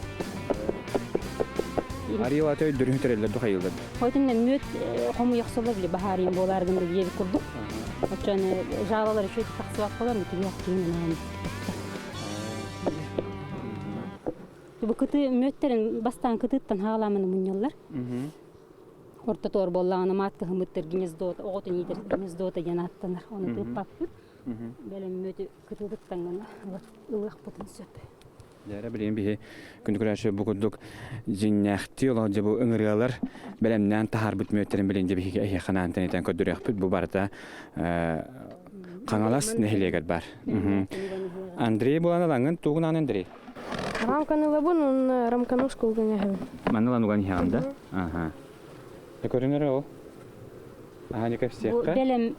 Арыйалата өйдөрүн төрөллөр духайыллар. Хотун мүөт хомуйахсылла били баһаарыйын буолааргын да диэбит курдук. Оччон жалалар үчүгэй тахсыбат буолан тиһэх киһин анаан тахта. Бу кыты мүөттэрин бастаан кытыттан хаалааманы мунньаллар. Ортотуор буоллаҕына маатка хымыттар гнездота, оҕотун иитэр гнездота диэн ааттанар. Ону тыыппаппыт. Бэлэм мүөтү кытыытыттан гына ылыахпытын сөп. Дьэ, билигин биһи күндү көрөөччү бу курдук дьиҥнээхтии олох дьэ бу ыҥырыалар бэлэмнээн таһаарбыт мүөттэрин билигин дьэ биһиги эһиэхэ анаан тэнитэн көрдөрүөхпүт. Бу барыта Хаҥалас нэһилиэгэр баар. Андрей буолан ылаҥҥын тугун Андрей? Рамканы ылабын уонна рамканы оскуолга иһэбин. Манна ылан уган иһэҕин да? Аха. Көрүнэр ол. Аха не кэпсиэххэ. Бэлэм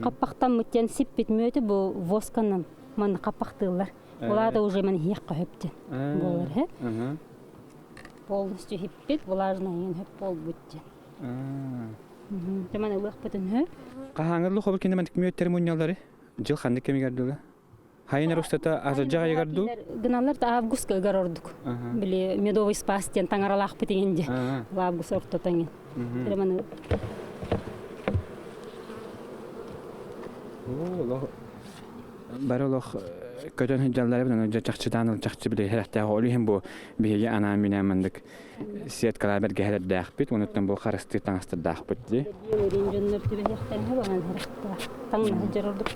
хаппахтаммыт диэн сиппит мүөтү бу восканан манна хаппахтыыллар. Ол аата уже маны иһиэх хөптен буолар һэ. Полностью хиппит, влажный хөп буолбут диэн. Тэмэн ылыахпытын һө. Хаһааҥҥы хобул кине мантик мүөттэр мунньаллары? Жыл ханнык кэмигэр дылы? Хайын устата азырдьах айыгар дуу? Гыналлар да августка ыгар ордук. Били медовый спас диэн таҥаралаахпыт иҥин дии. Август ортото иҥин. Маны Бары олох көтөн сылдьаллар эбит, дьэ чахчытаан чахчы били сэрэхтээх ол иһин бу биһиги анаан минээн маннык сеткалаа бэргэһэлэрдээхпит, онуттан бу харыстыыр таҥастардаахпыт дии. Дьоннор түбэһиэхтэрин баҕан таҥна сылдьар ордук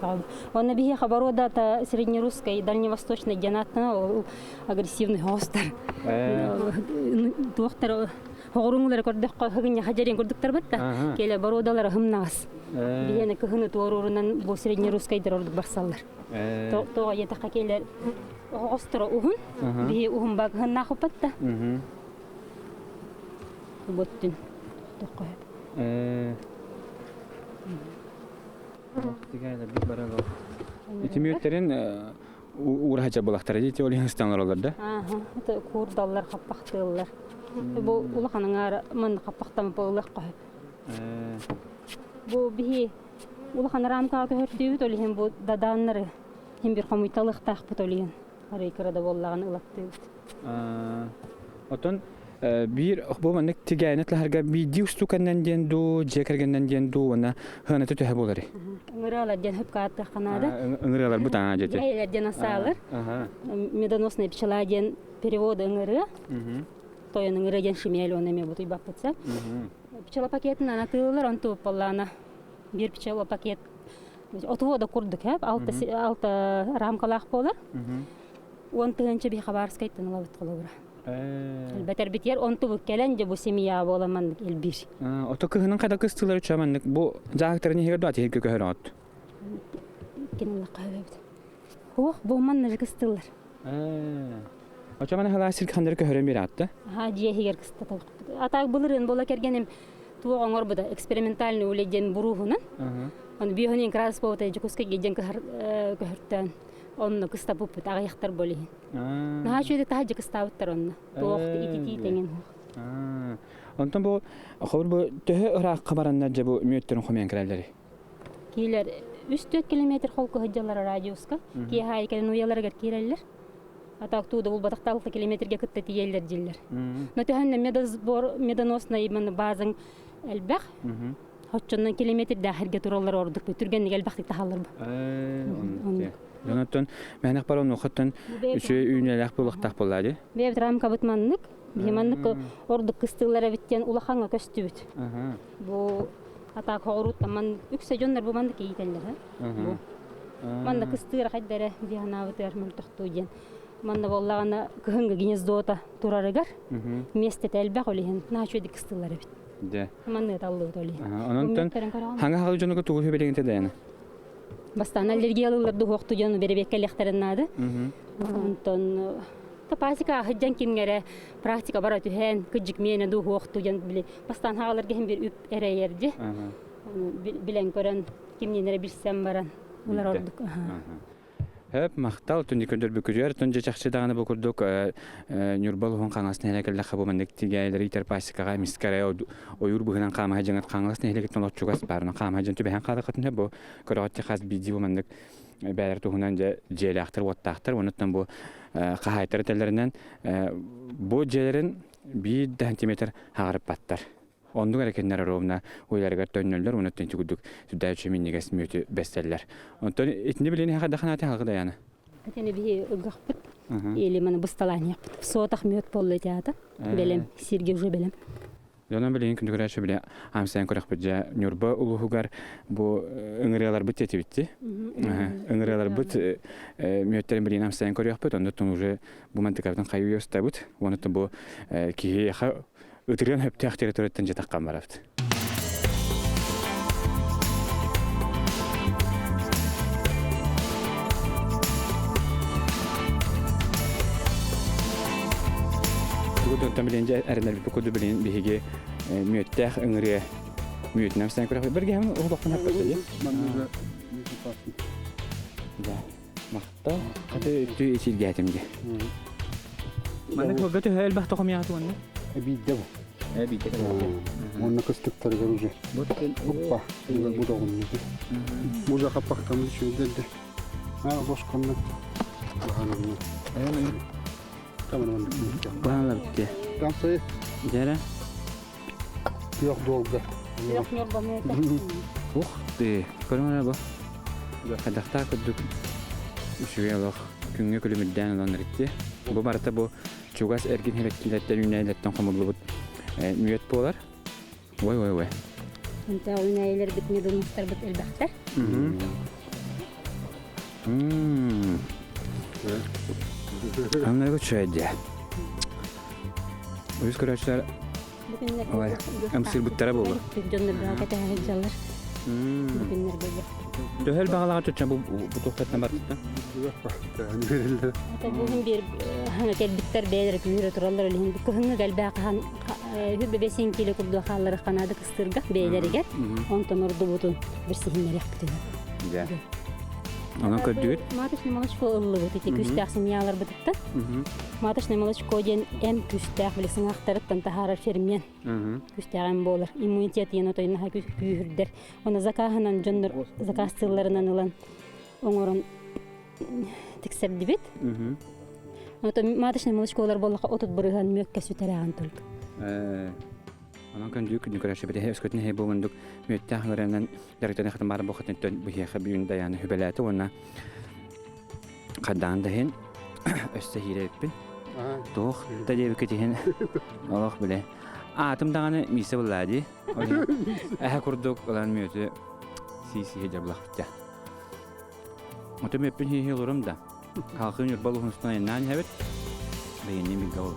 Онно биһиэхэ боруодата среднерусскай, дальневосточный диэн ааттана ол агрессивный хоҕустар. Туохтар хоҕуруҥулары көрдөххө хыгынньаха дьэрин курдуктар батта. Келе боруодалара хымнаҕас. Биһиэнэ кыһыны туоруурунан бу среднерусскайдар ордук барсаллар. Тоҕо диэтэххэ келер оҕосторо уһун, биһи уһун ба кыһыннаах уппатта. Боттун. Тоххо. Ити мүөттэрин уураһача булахтара дии ол иһин ыстан олороллор да? Ааха, это куурдаллар, хаппахтыыллар. Бу улахан аҥаара манна хаппахтан буолуох көһөп. Бу биһи улахан рамкаҕа көһөртүүбүт, ол иһин бу дадааннары хим бир хомуйталыахтаахпыт ол иһин арый кыра да буоллаҕына ылаттыыбыт. Оттон биир бу маннык тигээни тылаһарга биирдии устуканнан диэн дуу, дьиэ кэргэннэн диэн дуу уонна хыаната төһө буоларый? Ыҥырыалар диэн хөпкө ааттыахха наада. Ыҥырыалар бу таҥаа дьэти. Дьиэлэр диэн асаалар. Медоносная пчела диэн переводы ыҥырыа. Тойон ыҥырыа диэн шимель он эме бутуйбаппытса. Пчела пакетын анатыылар, он тууппаллаана. Биир пчела пакет отуо да курдук, алта рамкалаах буолар. 10 000 би Хабаровскайтан ылабыт холобура. Элбэтэрбитигэр онтубут кэлэн дьэ бу семья буола маннык элбиир. Ото кыһынын хайда кыстыылар үчү маннык бу дьаһыктарын иһигэр дуо атиһиргэ көһөрөҕөт? Кинилэххэ өбөбүт. Хуох бу манна же кыстыылар. Очо мана халаа сир ханнары көһөрөн биэр аатта? Аха дьиэ иһигэр кыстатабыт. Атаак былырыын буола кэргэним туох оҥорбута экспериментальный үлэ диэн буруһунан. Оны биохонин крас буолта Дьокуускайга диэн көһөртөөн онно кыстаппыппыт аҕыйахтар бол иһин. Наһаа үчүгэй таһырдьа кыстаабыттар онно. Туох ититии тэҥин суох. Онтон бу хобур бу төһө ыраахха бараннар дьэ бу мүөттэрин хомуйан кэлэллэрий? Киилэр 3-4 километр холку сылдьаллар радиуска. Киэһэ аайы кэлэн уйаларыгар киирэллэр. Атак тууда булбатахта 6 километрге кытта тиийэллэр дииллэр. Но төһөннө медосбор медоносный именно базаң элбэх. Оччоннон километрдээх эргэ тураллар ордук түргэнник элбэхтик таһаллар бу. Онтон мээнэх бар онуохаттан үчүгэй үүнэлээх буолуохтаах буоллаа дии. Бэйэбит рамкабыт маннык. Биһи маннык ордук кыстыылар эбит диэн улахаҥҥа көстүбүт. Бу атаак хоҕуруттан ман үксэ дьоннор бу маннык иитэллэр. Бу манна кыстыыра хайдара дии санаабытыгар мөлтөхтүү диэн. Манна буоллаҕына кыһыҥҥы гнездота турарыгар миэстэтэ элбэх ол иһин наһаа үчүгэйдик кыстыыллар эбит. Дьэ. Маннык таллыбыт ол иһин. Онон хаҥа хаlı дьонуга тугу сүбэлиҥ дэйэна? Бастаан аллергиялыылар дуһуохту дьону бэрэбиэккэлиэхтэрин наада. Онтон пасека аһыдьан кимҥэрэ практика бара түһэн кыдьык миэнэ дуһуохту дьон били бастаан хааларга иһин бир үп эрэйэрди. Билэн көрөн кимниин эрэ билсэн баран улар ордук. Хөп, махтал, түнди көрдөрбүкүтүгэр, түн дьэ чахчы даҕаны бу курдук Ньурба улуһун Хаҥалас нэһилиэгэ бу маннык тигээйилэри иитэр пасекаҕа эмискэ ойуур быһынан хаамаһа дьаҥар Хаҥалас нэһилиэгиттэн олоччугас баарынан хаамаһа дьон түбэһэн хаалыаххытын бу көрөҕөттө хас биирдии бу маннык бээлэр туһунан дьэ дьиэлээхтэр уоттаахтар онуттан бу хаһаайыттар этэллэринэн бу дьиэлэрин биир да сантиметр хаҕарыппаттар. Оннук эрэ кинилэр ровно уйларыгар төннөллөр уонна ити курдук сүрдээх минньигэс мүөтү бэссэллэр. Онтон итини билин эһэхэ даханаати халгы даяна. Итини биһи ыгахпыт. Или маны бысталаан иһиэхпит. Сотах мүөт буолла ити аата. Бэлэм, сиргэ уже бэлэм. Дьонон билигин күндүгүрээччи биле амсайан көрөхпүт дьэ Ньурба улууһугар бу ыҥырыаларбыт тиэтибитти. Ыҥырыаларбыт мүөттэрин билигин амсайан көрүөхпүт. Оннуттан уже бу мантыкабытын хайыы устабыт. Онуттан бу киһиэхэ ытырыан хөптөөх территорияттан дьэ барабыт. Тугу билин дьэ эрэнэрбит курдук билин биһиги мүөттээх ыҥырыа мүөтүнэн сен көрөх бергеһин улаххан хаппата Да. Махта. Хаты үтү ичилгээтим ди. Манна кылга төһө элбэх тохомьяат уонна? Биирдэ бу. Биирдэ. Уонна кыстыктарыгар уже. Оппа. Бу доҕунну. Мужа хаппахтамы үчүгэйдэрде. А, бошконно. Баалар битте. Тамсай. Дьэрэ. Күөх дуолга. Күөх ньурба мүөтэ. Ух ты, көрүҥ эрэ бу. Хайдахтаах курдук үчүгэй олох күҥҥэ күлүмүрдээн ылан эритти. Бу барыта бу чугас эргин хэрэккилэртэн үүнээйилэртэн хомуллубут мүөт буолар. Ой, ой, ой. Онто үүнээйилэрбит медонустарбыт элбэхтэр. Аңнарга үчүгэй Үс көрөөччүлэр Ой, ымсыырбыттара буолуо. Дьоннор бөҕө кэтэһэ сылдьаллар. Бу күннэргэ Төһөл баҕалаҕа чочча бу бу туохтаттан барбыттан? Ата буһун биэр кэлбиттэр бэйэлэрэ күүһүрэ тураллар илиһин кыһыҥҥы кэлбээх хаһан үһү бэсин кило курдук хааллары ханаады кыстыырга бэйэлэригэр онтон ордубутун бирсиһиннэриэхпитин. Дьэ. Онон көрдүгүт? Маточный молочко ыллыбыт ити күстээх семьяларбытыттан. Маточный молочко диэн эм күстээх били сыҥаахтарыттан таһаарар фермент. Күстээх эм буолар. Иммунитет диэн отой наһаа күүһүрдэр. Оны закаһынан дьоннор заказ тылларынан ылан оҥорон тиксэрдибит. Ото маточный молочколар буоллаха 30% мүөккэ сүтэрэҕин только. Онон көндүү күнү көрөшүбүт эһэ өскөтүн эһэ буолундук мүөттээх ыҥырыанан дьарыктаны хатын баар буохатын быһыаха бүгүн даяны хүбэлээтэ уонна хаддаан да иһин өссө хиирэбиппин. Туох да диэбиккит иһин олох билэ. Аатым даҕаны миисэ буллаа дии. Эһэ курдук ылан мүөтү сии-сии дьаблахпытта. Оту мүөппүн хии олорум да. Халқын Ньурба улуһунустан айаннаан иһэбит. Бэйэнниин билгэ ол.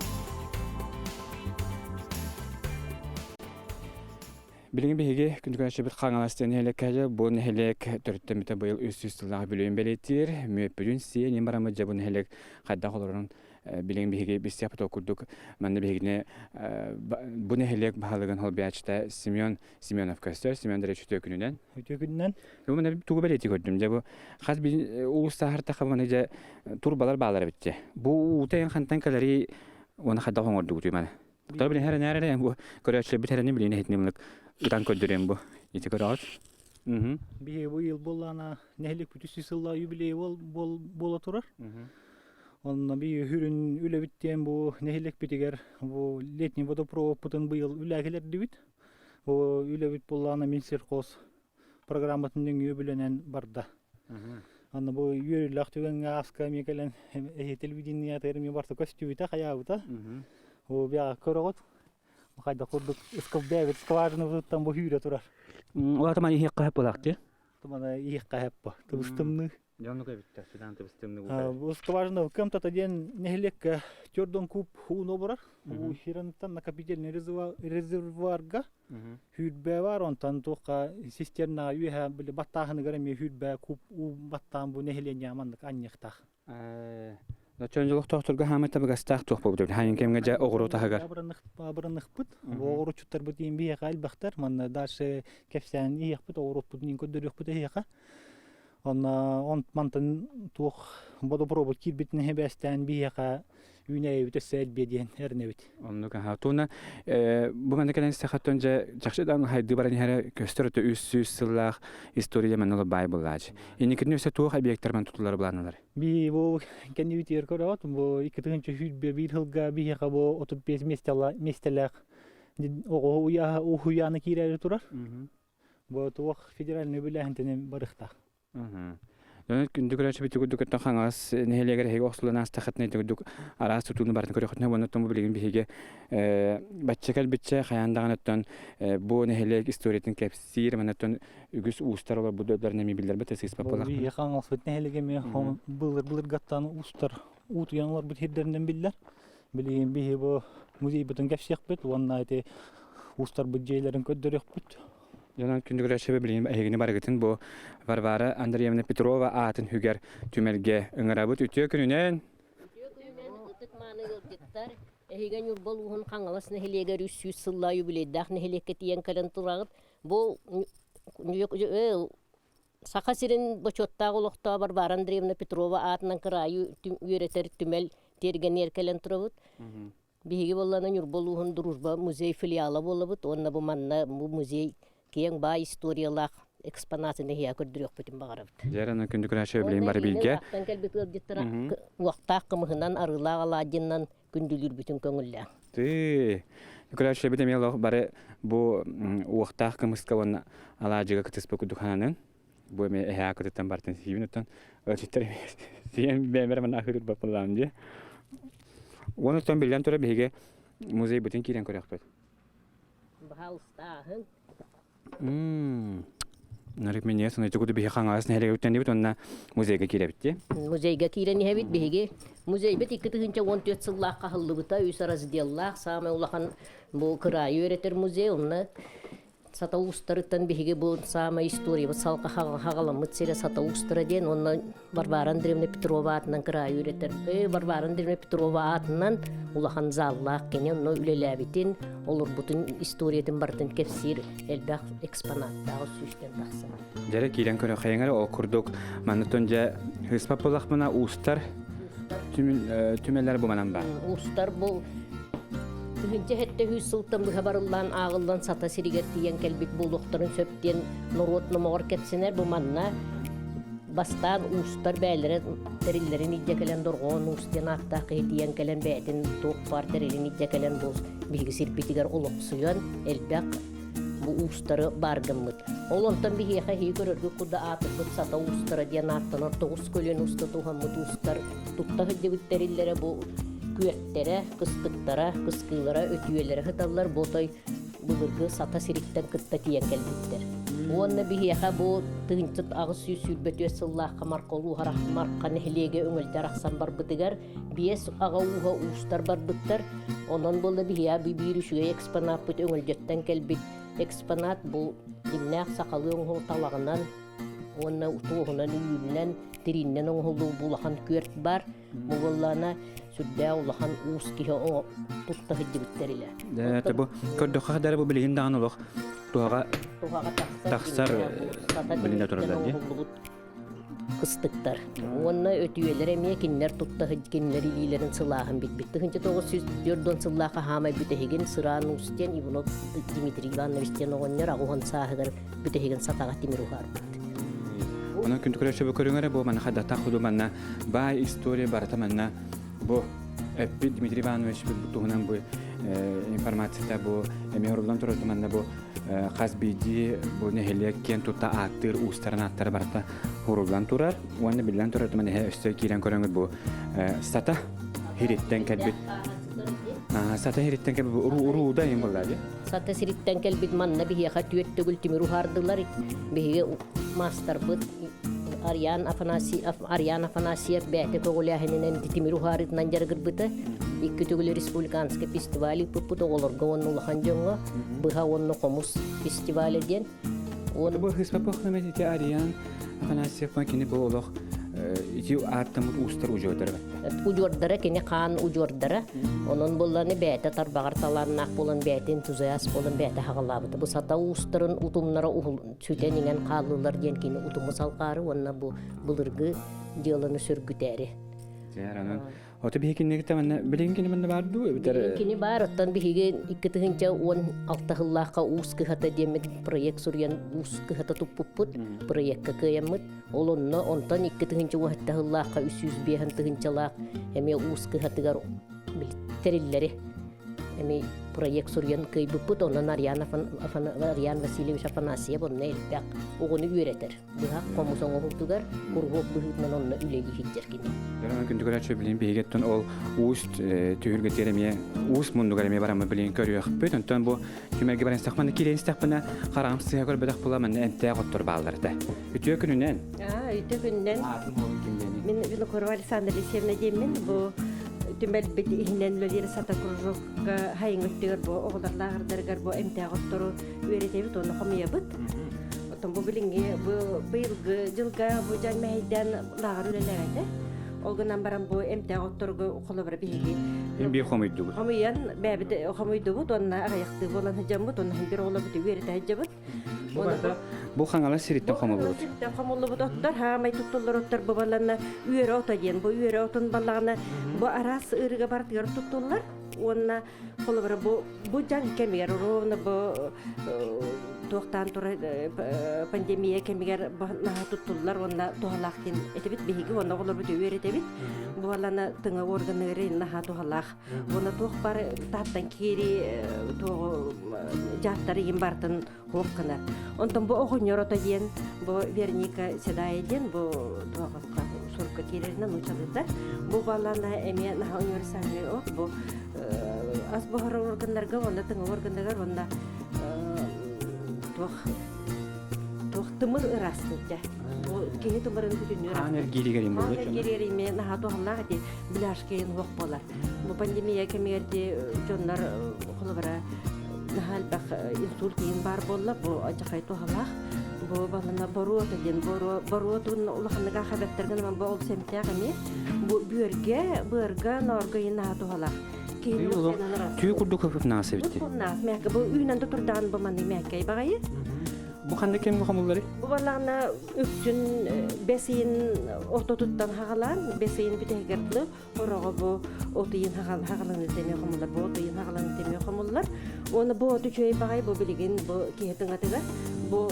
Билигин биһиги күндүкүнэччибит Хаҥалас диэн нэһилиэккэ бу нэһилиэк төрүттэммитэ быйыл 300 сыллаах бүлүүн бэлиэтиир. Мүөппүтүн сиэн им бараммыт дьэ бу нэһилиэк хайдах олорорун билигин биһиги билсиэхпит ол курдук манна биһигини бу нэһилиэк баһылыгын холбуйааччыта Семен Семенов көстөр. Семен Андреевич үтүө күнүнэн. Үтүө күнүнэн. Бу маны тугу бэлиэтии көрдүм дьэ бу хас би улуус сааһыртахха маны дьэ турбалар баалар эбит дьэ. Бу уута эн хантан кэлэрий уонна хайдах оҥордугутуй маны? Тоҕо билин хэрэнээр эрэ бу көрөөччүлэрбит хэрэни билин иһитиним ытан көрдөрүөм бу. Ити көрөҕүт. Биһиги бу ил буоллаана нэһилик бүтүс сылла юбилей буола турар. Онно би хүрүн үлэбит диэн бу нэһиликпитигэр бу летний водопроводпутун быйыл үлэкилэрдибит. Бу үлэбит буоллаана Минсельхоз программатын нөҥүө бүлэнэн барда. Аны бу үөрүүлээх түгэҥҥэ ааска эмиэ кэлэн эһи телевидениетыгар эмиэ барта көстүбүтэ, хайаабыта. Бу биаҕа көрөҕүт. Хайда курдук ыскылдээбит скважинабытыттан бу хүүрэ турар. Улаата маны иһиэххэ сөп буолаахтыы. Тумана иһиэххэ сөп бу. Тыбыстымныы. Дьоннук эбиттэр, сүдэн тыбыстымныы буолар. Бу скважина кымтата диэн нэһилиэккэ төрдөн куб ууну оборор. Уу хиранттан накопительный резервуарга Хүүрбэ бар, онтон туохха цистернаҕа үөһэ били баттааһыныгар эмиэ хүүрбэ куб уу баттаан бу нэһилиэнньэҕэ маннык анньыахтаах. Оччоон олохтоохторго хаамай табыгастаах туох буолбут хаайын кэмҥэ дьэ оҕуруот аһыгар. Абыраныхпыт. Бу оҕуруотчуттарбыт иин биһиэхэ элбэхтэр. Манна дальше кэпсээн иһиэхпит, оҕуруоппутун иин көрдөрүөхпүт эһиэхэ. Онно он мантан туох бодопробут киирбитин эбээстээн биһиэхэ үүнээйибит өссө элбиэ диэн эрэнэбит. Оннук аха. Туна бу манна кэлэн сахаттан дьэ чахчы даҕаны хайдыы баран иһэрэ көстөр өтө 300 сыллаах история манна баай буллаачы. Инникитин өссө туох объектар ман тутуллар былаанналар? Би бу кэннибитигэр көрөҕүт бу 2021 сылга биһиэхэ бу 35 миэстэлээх оҕо уһуйаана киирээри турар. Бу туох федеральный үбүлээһинтэн барыахтаах. Күндү көрөөччү курдук өттөн Хаҥалас нэһилиэгэр эһиги охсулан аастаххытына ити курдук араас тутууну барытын көрүөххүтүнэ уонна оттон бу билигин биһиги бачча кэлбиччэ хайаан даҕаны оттон бу нэһилиэк историятын кэпсиир манна оттон үгүс уустар олорбут дойдуларын эмиэ биллэрбит сыыспат буоллахпына. Биһиги Хаҥаласпыт нэһилиэгэ эмиэ былыр-былыргаттан уустар уутуйан олорбут сирдэринэн биллэр. Билигин биһи бу музейбытын кэпсиэхпит уонна ити уустарбыт дьиэлэрин көрдөрүөхпүт. Дьонон күндү көрөөччү билигин эһигини барыгытын бу Варвара Андреевна Петрова аатын хүгэр түмэлгэ ыҥырабыт. Үтүө күнүнэн! Үтүө күнүнэн ытык-мааны ыалдьыттар! Эһиги Ньурба улууһун Хаҥалас нэһилиэгэр 300 сыллаах юбилейдаах нэһилиэккэ тиийэн кэлэн тураҕыт. Бу Саха сирин бочуоттаах олохтооҕо Варвара Андреевна Петрова аатынан кыраайы үөрэтэр түмэл тиэргэнигэр кэлэн турабыт. Биһиги буоллаҕына Ньурба улууһун Дружба музей филиала буолабыт уонна бу манна бу музей киэҥ баай историялаах экспонатын эһиэхэ көрдөрүөхпүтүн баҕарабыт. Дьэ, аны күндү көрөөччү билигин бары бииргэ. Уонна кэлбит ыалдьыттара уохтаах кымыһынан, арыылаах алаадьыннан күндүлүүрбүтүн көҥүллээн. Тыы. Көрөөччүлэрбит эмиэ олох бары бу уохтаах кымыска уонна алаадьыга кытыспыт курдук сананын. Бу эмиэ эһээ кытыттан бартын сиибин оттон ыалдьыттар эмиэ сиэн бэйэмэр манна аһыыр баппылаам дии. Уонна оттон биллэн турар биһиги музейбытын киирэн көрүөхпүт. Баһаалыстааһын. Нарык минньигэ саныйчы куду биһи Хаҥалас нэһилиэгэр үктэннибит уонна музейга киирэбит дии. Музейга киирэн иһэбит биһиги. Музейбит 2014 сыллаахха аһыллыбыта, үс разделлаах, саамай улахан бу кыраайы үөрэтэр музей. Онно Сата уустарыттан биһиги бу саамай историябыт салҕа хаҕаламмыт сирэ Сата уустара диэн уонна Варвара Андреевна Петрова аатынан кыраайы үөрэтэр Варвара Андреевна Петрова аатынан улахан заллаах кини онно үлэлээбитин, олорбутун историятын барытын кэпсиир элбэх экспонаттаах сүүстэн тахса. Дьэрэ киирэн көрө хайаҥар ол курдук маннытын дьэ хыспап булахмына уустар түмэллэр бу манан баар. Уустар бу тыһыынча сэттэ сүүс сылтан быһа барыллаан ааҕыллан сата сиригэр тиийэн кэлбит буолуохтарын сөп диэн норуот номоҕор кэпсэнэр бу манна бастаан уустар бээлэрэ тэриллэрин илдьэ кэлэн дорҕоон уус диэн ааттаах киһи тиийэн кэлэн бэйэтин туох баар тэрилин илдьэ кэлэн бу биһиги сирбитигэр олохсуйан элбэх бу уустары баар гыммыт. Ол онтон биһиэхэ эһиги көрөргүт курдук аатырбыт Сата уустара диэн ааттанар тоҕус көлүөн уста туһаммыт уустар тутта сылдьыбыт тэриллэрэ бу күөртэрэ, кыстыктара, кыскыылара, өтүйэлэрэ сыталлар бу отой былыргы Сата сириттэн кытта тиийэн кэлбиттэр. Уонна биһиэхэ бу 1824 сыллаахха Марха улууһа Марха нэһилиэгэ Өҥөлдө арахсан барбытыгар биэс аҕа ууһа уустар барбыттар. Онон буолла биһиэхэ биир үчүгэй экспонаппыт Өҥөлдьөттөн кэлбит экспонат бу дьиҥнээх сахалыы оҥоһуу талаҕынан уонна туоһунан үүнүнэн тирииннэн оҥоһуллубут улахан күөрт баар. Бу буоллаҕына сүрдээх улахан уус киһи тутта сылдьыбыттар илэ. Дэ бу көрдөххө дары бу билигин даҕаны олох туһаҕа тахсар билинэ тураллар дии. Кыстыктар. Уонна өтүйэлэр эмиэ кинилэр тутта кинилэр илиилэрин сылааһын билбит. 1904 сыллаах хаамай бүтэһигин Сыраан Уус диэн Иванов Дмитрий Иванович диэн оҕонньор аҕуһун сааһыгар бүтэһигин сатаҕа тимир уһаарбыт. Онон күндү көрөөччү көрүҥ эрэ бу манна хадата худу манна баай история барыта манна бу эппит Дмитрий Иванович туһунан бу информацията бу эмиэ оруллан турар манна бу хас биирдии бу нэһилиэк киэн тутта ааттыыр уустарын ааттара барыта уруллан турар уонна биллэн турар манна өссө киирэн көрөҥүт бу сата хириттэн кэлбит сата хириттэн кэлбит урууда им буолла дии Сата сириттэн кэлбит манна биһиэхэ түөрт төгүл тимир уһаардылар. Биһиги маастарбыт Ариан Афанасьев, Ариан Афанасьев бэйэтэ көҕүлээһининэн тимир уһаарыытынан дьарыгырбыта. Икки төгүл республиканскай фестиваль ыыппыппыт оҕолорго уонна улахан дьоҥҥо быһа уонна хомус фестиваля диэн. Бу Хыспапахнамет Ариан Афанасьев кини бу олох ити ааттаммыт уустар удьуордара Удьуордара кини хаан удьуордара. Онон буолланы бэйэтэ тарбаҕар талааннаах буолан бэйэтэ энтузиаст буолан бэйэтэ хаҕалаабыта. Бу сата уустарын утумнара сүтэн иҥэн хааллылар диэн кини утуму салҕаары уонна бу былыргы дьыаланы сөргүтээри. Ото биһи кинигитэ манна билигин кини манна баар дуу эбэтэр Кини баар оттон биһиги 2016 сыллаахха уус кыһата диэммит проект суруйан уус кыһата туппуппут проекка кыайаммыт Ол онно онтон 2017 сыллаахха 305 тыһыынчалаах эмиэ уус кыһатыгар тэриллэри. эми проект суруйан кыайбыппыт, онон Ариан, Ариан Васильевич Афанасьев онно элбэх оҕону үөрэтэр. Быһах хомус оҥоһуутугар куруһуок быһыытынан онно үлэлии сылдьар кини. Күндү көрөөччү билин биһигиттэн ол уус түһүлгэтигэр эмиэ уус муннугар эмиэ бараммыт билин көрүөхпүт. Онтон бу түмэлгэ баран истэхпинэ киирэн истэхпинэ хараҕым сыһа көрбөтөх була манна эмтээх оттор бааллар этэ. Үтүө күнүнэн. Үтүө күнүнэн. Мин Винокурова Александра Алексеевна диэммин бу түмэлбит иһинэн үлэлиир сата кружокка хайыҥ өттүгэр бу оҕолор лааҕырдарыгар бу эмтээх оттору үөрэтэбит уонна хомуйабыт. Оттон бу билиҥҥи бу быйылгы дьылга бу дьон мэһэйдээн лааҕыр үлэлээбэтэ. Ол гынан баран бу эмтээх отторго холобура биһиги Биир хомуйдубут. Хомуйан бэйэбит хомуйдубут уонна аҕыйахтыы буолан сылдьаммыт уонна бир оҕолорбут үөрэтэ сылдьабыт. Бу барыта бу Хаҥалас сириттэн хомуллубут. Сириттэн хомуллубут оттор хаамай туттуллар оттор бу баллана үөрэ ото диэн бу үөрэ отун баллаҕына бу араас ыарыыга барытыгар туттуллар уонна холобура бу бу дьаҥ кэмигэр ровно бу туохтаан турар пандемия кэмигэр наһаа туттуллар уонна туһалаах диэн этибит биһиги уонна оҕолорбут үөрэтэбит бу балана тыҥа органнары наһаа туһалаах уонна туох бар тааттан киири туоҕу дьааттары иин бартын хуох гынар онтон бу оҕонньор ото диэн бу Вероника Седая диэн бу туоҕа сурукка киирэринэн нуучалыыта бу балана эмиэ наһаа универсальный ок бу ас буһарар органнарга уонна тыҥа органнарыгар уонна туох туох тымыр ыраастыыр бу киһи тымырын бүтүннүү Хаан эргииригэр им Хаан эргииригэр имэ наһаа туһалаах ити бляшкайын уох буолар. Бу пандемия кэмигэр ди дьоннор холобура наһаа элбэх инсульт иин баар буолла бу адьахай туһалаах бу балана боруота диэн боруотун улаханнык аахабаттаргын аман бу ол сэмтээх эмиэ бу бүөргэ быарга ноорго иин наһаа туһалаах Түү курдук хөпүп наас эбит. Наас мээкке бу үүнэн да турдаан бу манны мээккэй баҕайы. Бу ханнык кэмҥэ хомуллары? Бу балаҕана үксүн бэс ыйын ортотуттан хаҕалаан бэс ыйын бүтэһигэр дылы Хороҕо бу от ыйын хаҕаланыыта эмиэ хомуллар, бу от ыйын хаҕаланыыта эмиэ хомуллар. Уонна бу от үчүгэй баҕайы бу билигин бу киһи тыҥатыгар бу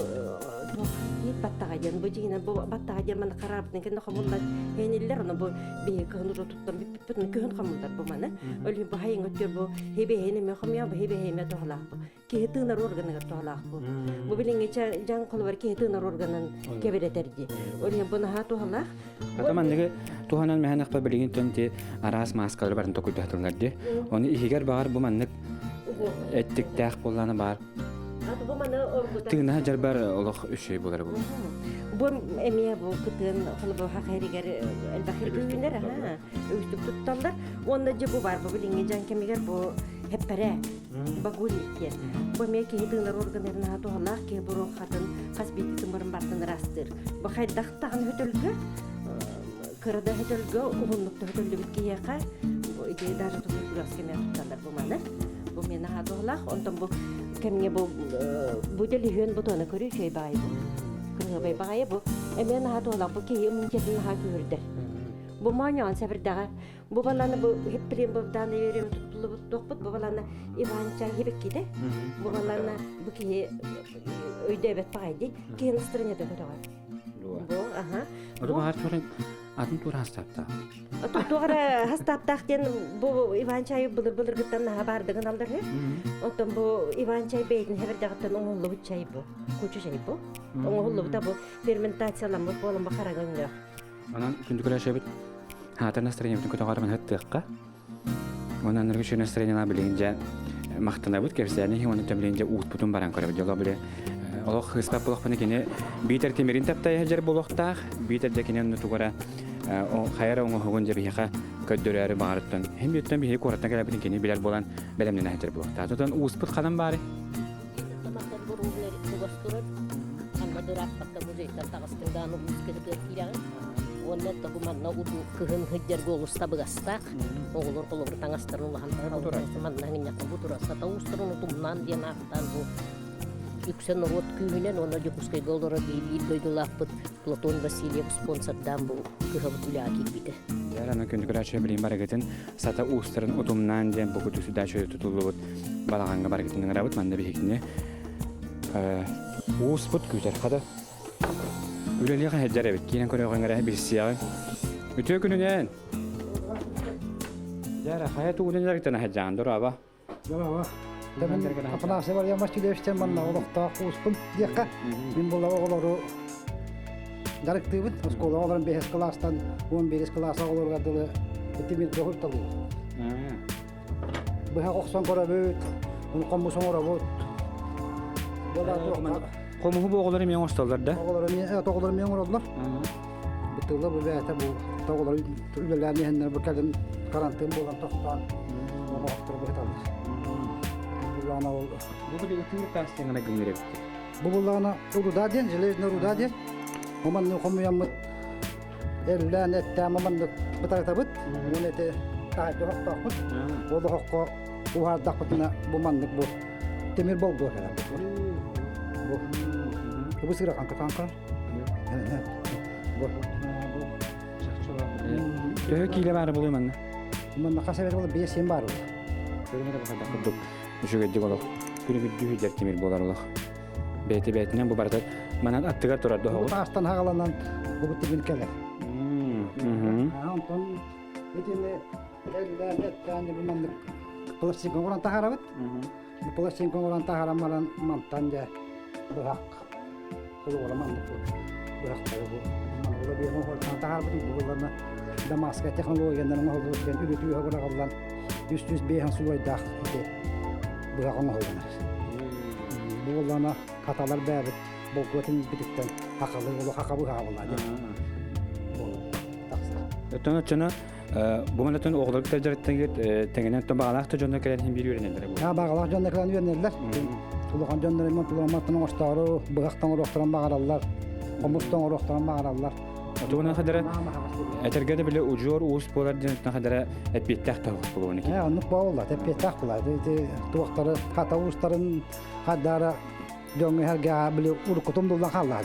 туох тиит баттаҕа диэн бу дьиҥинэн бу баттаҕа диэн маны хараабытын кэннэ хомуллар хэниллэр ону бу биһиги кыһын уже туттан бүппүппүт ону күһүн хомуллар бу маны ол иһин бу хайыҥ өттүгэр бу хибэһин эмиэ хомуйа бу хибэһи эмиэ туһалаах бу киһи тыынар органыгар туһалаах бу. Бу билиҥҥи дьаҥ холобур киһи тыынар органын кэбирэтэр дии. Ол иһин бу наһаа туһалаах. Ата манныгы туһанан мэһэнэхпэ билигин тон ти араас мааскалары барын токуйдатыллар дии. Оны иһигэр баҕар бу маннык эттиктээх буоллаана баар. Бу маны оргутар. Тыына жарбар олох үчүгэй буолар бу. Бу эмиэ бу кытын холобур хахэригэр элбэх үүнэр аха үгүстүк тутталлар. Уонна дьэ бу бар бу билиҥҥи дьаҥ кэмигэр бу хепперээк Багульник диэн. Бу эмиэ киһи тыынар органнарын наһаа туһалаах киһи буруохатын хас биирдии тымырын бартын ыраастыыр. Бу хайдах даҕаны хөтөлгө, кыра да хөтөлгө, уһуннук да хөтөллүбүт киһиэхэ бу ити даже туберкулез кэмэ тутталлар бу маны. Бу эмиэ наһаа туһалаах. Онтон бу кэмҥэ бу бу дэлүһүөн бутуона көрүү үчүгэй баҕайы бу. Кырыһыбай баҕайы бу. Эмиэ наһаа туһалаах. Бу киһи иммунитетын наһаа күүһүрдэр. Бу моонньоон сэбирдэҕэ Бу баланы бу хиппилин бу данный время туттуллубут туохпут бу баланы Иван чай хибикките. Бу баланы бу киһи өйдөбөт баҕайди. Киһи настроениета көтөҕөр. Бу аха. Бу баҕар туран атын тура хастаптаах. Туора хастаптаах диэн бу Иван чайы былыр былыргыттан наһаа баардыгын алдар Оттон бу Иван чай бэйэтин хэбэрдэҕиттэн оҥоһуллубут чай бу. Кучу чай бу. Оҥоһуллубута бу ферментацияламмыт буолан бу хараҥа өҥнөөх. Онон күндү көрөөччүбүт хаатар настроениебытын көтөҕөр ыһыттыахха. Онон аныгы үчүгэй настроениелаах билигин дьэ махтанабыт кэпсээни иһин уонна билигин дьэ уутпутун баран көрөбүт. Дьоло били олох хыыспат буолуохпуна кини биитэр тимирин таптайа сылдьар буолуохтаах, биитэр дьэ кини онно тугу эрэ хайа эрэ оҥоһугун дьэ биһиэхэ көрдөрөөрү баҕарыттан иһин бииртэн биһиги куораттан кэлэбитин кини билэр буолан бэлэмнэнэ сылдьар буолуохтаах. Тутан ууспут ханан баарый? Анна дырааппакка музейтан таҕыстыҥ даҕаны уус кыһытыгар киирэҕин. Уонна бу манна кыһын сылдьарга олус табыгастаах. Оҕолор холобур таҥастарын улахан манна һыҥньахха бу турар сата уустарын утумнаан диэн ааттаан бу үксэ норуот күүһүнэн уонна Дьокуускайга олорор биир дойдулаахпыт Платон Васильев спонсордаан бу кыһабыт үлэҕэ киирбитэ. Дьэ, аны күндү көрөөччү билигин барыгытын Сата уустарын утумнаан диэн бу кутусудачу тутуллубут балаҕаҥҥа барыгытын ыҥырабыт. Манна биһигини ууспут күүтэр хата. Үлэлиэх сылдьар эбит. Киирэн көрүөҕүҥ эрэ билсиэҕиҥ. Үтүө күнүнэн! Дьэ, хайа тугунан дьарыктана сылдьаҕын, дорообо? Здорово. Афанасий Валерьевич Васильевичтен манна олохтоох ууспун диэххэ. Мин була оҕолору дьарыктыыбын. Оскуола оҕолорун 5 кылаастан 11 кылаас оҕолоругар дылы тимир бөҕүр талыыбын. Быһах охсон көрөбүт, хомус оҥоробут. Хомуһу бу оҕолор эмиэ оҥостоллор да? Оҕолор эмиэ, оҕолор эмиэ оҥороллор. Бытыылла бу бэйэтэ бу оҕолор үлэлээн иһэннэр бу кэлин карантин буолан тохтоон оҕолор быһыталлар. Буллаҕына ол Бу били ытыыр таас тэҥҥэ гынныр эбит. Бу буллаҕына руда диэн, железный руда диэн. Оманны хомуйаммыт эллээн эттээн маманнык бытарытабыт. Уон эти таһырдьа оһохтоохпут. Ол оһоххо уһаардахпытына бу маннык бу тимир болбуо кэлэр. Бу бу сырахан кытаан Төһө киилэ баара буолуой манна? Манна хас эбит буолар 5 сиэн баар буолар. Көрүҥэ да бахайдах курдук үчүгэйдик олох күнү бүддүү тимир буолар олох. Бэйти бэйтинэн бу барыта манан аттыгар турар доһоҕу. Таастан хагаланан бу тимир кэлэр. Онтон итини эллээн эттээн бу маннык пластинка оҥорон таһаарабыт. Бу пластинка оҥорон таһааран баран мантан дьэ быһах холуора маннык быһахтары бу маннык биэм оҥортон таһаарбытым бу булларна Дамасская технологиянан оҥоһуллубут диэн үрүтүүһэ быраҕыллан 305 сулуойдаах ити быһах оҥоһулланар. Бу буоллаҕына хаталар бээбит болгуотун бититтэн хахалы олох хаха быһаабыла диэн тахсар. Оттон оччоно бу манатын оҕолор дьарыктангыт тэҥинэн то баҕалаах да дьонно кэлэн хин биир үөрэнэллэр бу. Баҕалаах дьонно кэлэн үөрэнэллэр. Улахан дьоннор иман туламаттан оҥостоору быһахтан оҥоруохтарын баҕараллар, хомустан оҥоруохтарын баҕараллар. Тугунан хадара этэргэ да биле удьуор уус буолар диэн хадара эппиэттээх таһыс буолуон ки. Оннук буолла, эппиэттээх буолла. Ити туохтары хата уустарын хадара дьоҥҥо эргэҕэ били уруккутун буллан хааллаҕа.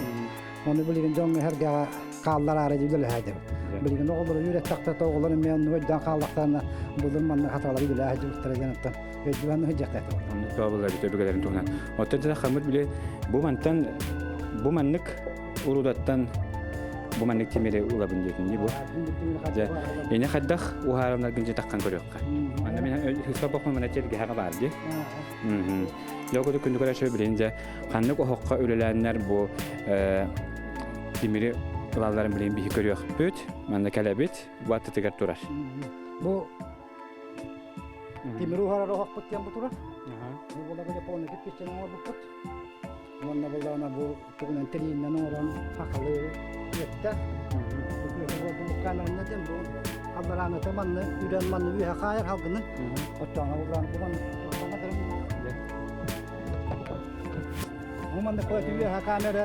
Ону билигин дьоҥҥо эргэҕэ хааллараары үлэлэһээдибит. Билигин оҕолору үөрэттэхтэ оҕолор эмиэ оннук өйдөөн хааллахтарына булун манна хаталары үлэлэһэ дьыбыттара диэн оттон өйдүбэн ыһыдьахтаата. Оннук баабылар өбүгэлэрин туһунан. Оттон дьэ хаммыт били бу мантан бу маннык урудаттан бу маннык тимири улабын диэтин дии бу. Дьэ, ини хайдах уһаарымнаргын дьэ таххан көрүөххэ. Манна мин хыспа бохмун мана тиргэһэҕэ баар дии. Дьэ, күндү көрөөччү билин дьэ ханнык оһоххо үлэлээннэр бу тимири ылалларын билин биһи көрүөхпүт. Манна кэлэбит, бу аттытыгар турар. Бу тимир уһарар оһохпут диэн бу турар. Бу буолар Япония кирпиччэн оҥорбуппут. Уонна буллаҕына бу тугунан тирииннэн оҥорон хахалы үөттэ. Бу күөтэ буолбут камераны диэн бу алларааныта манны үрэн манны үөһэ хаайар халгыны. Оччоҕуна буллаҕына бу манны Бу манны куоти үөһэ камера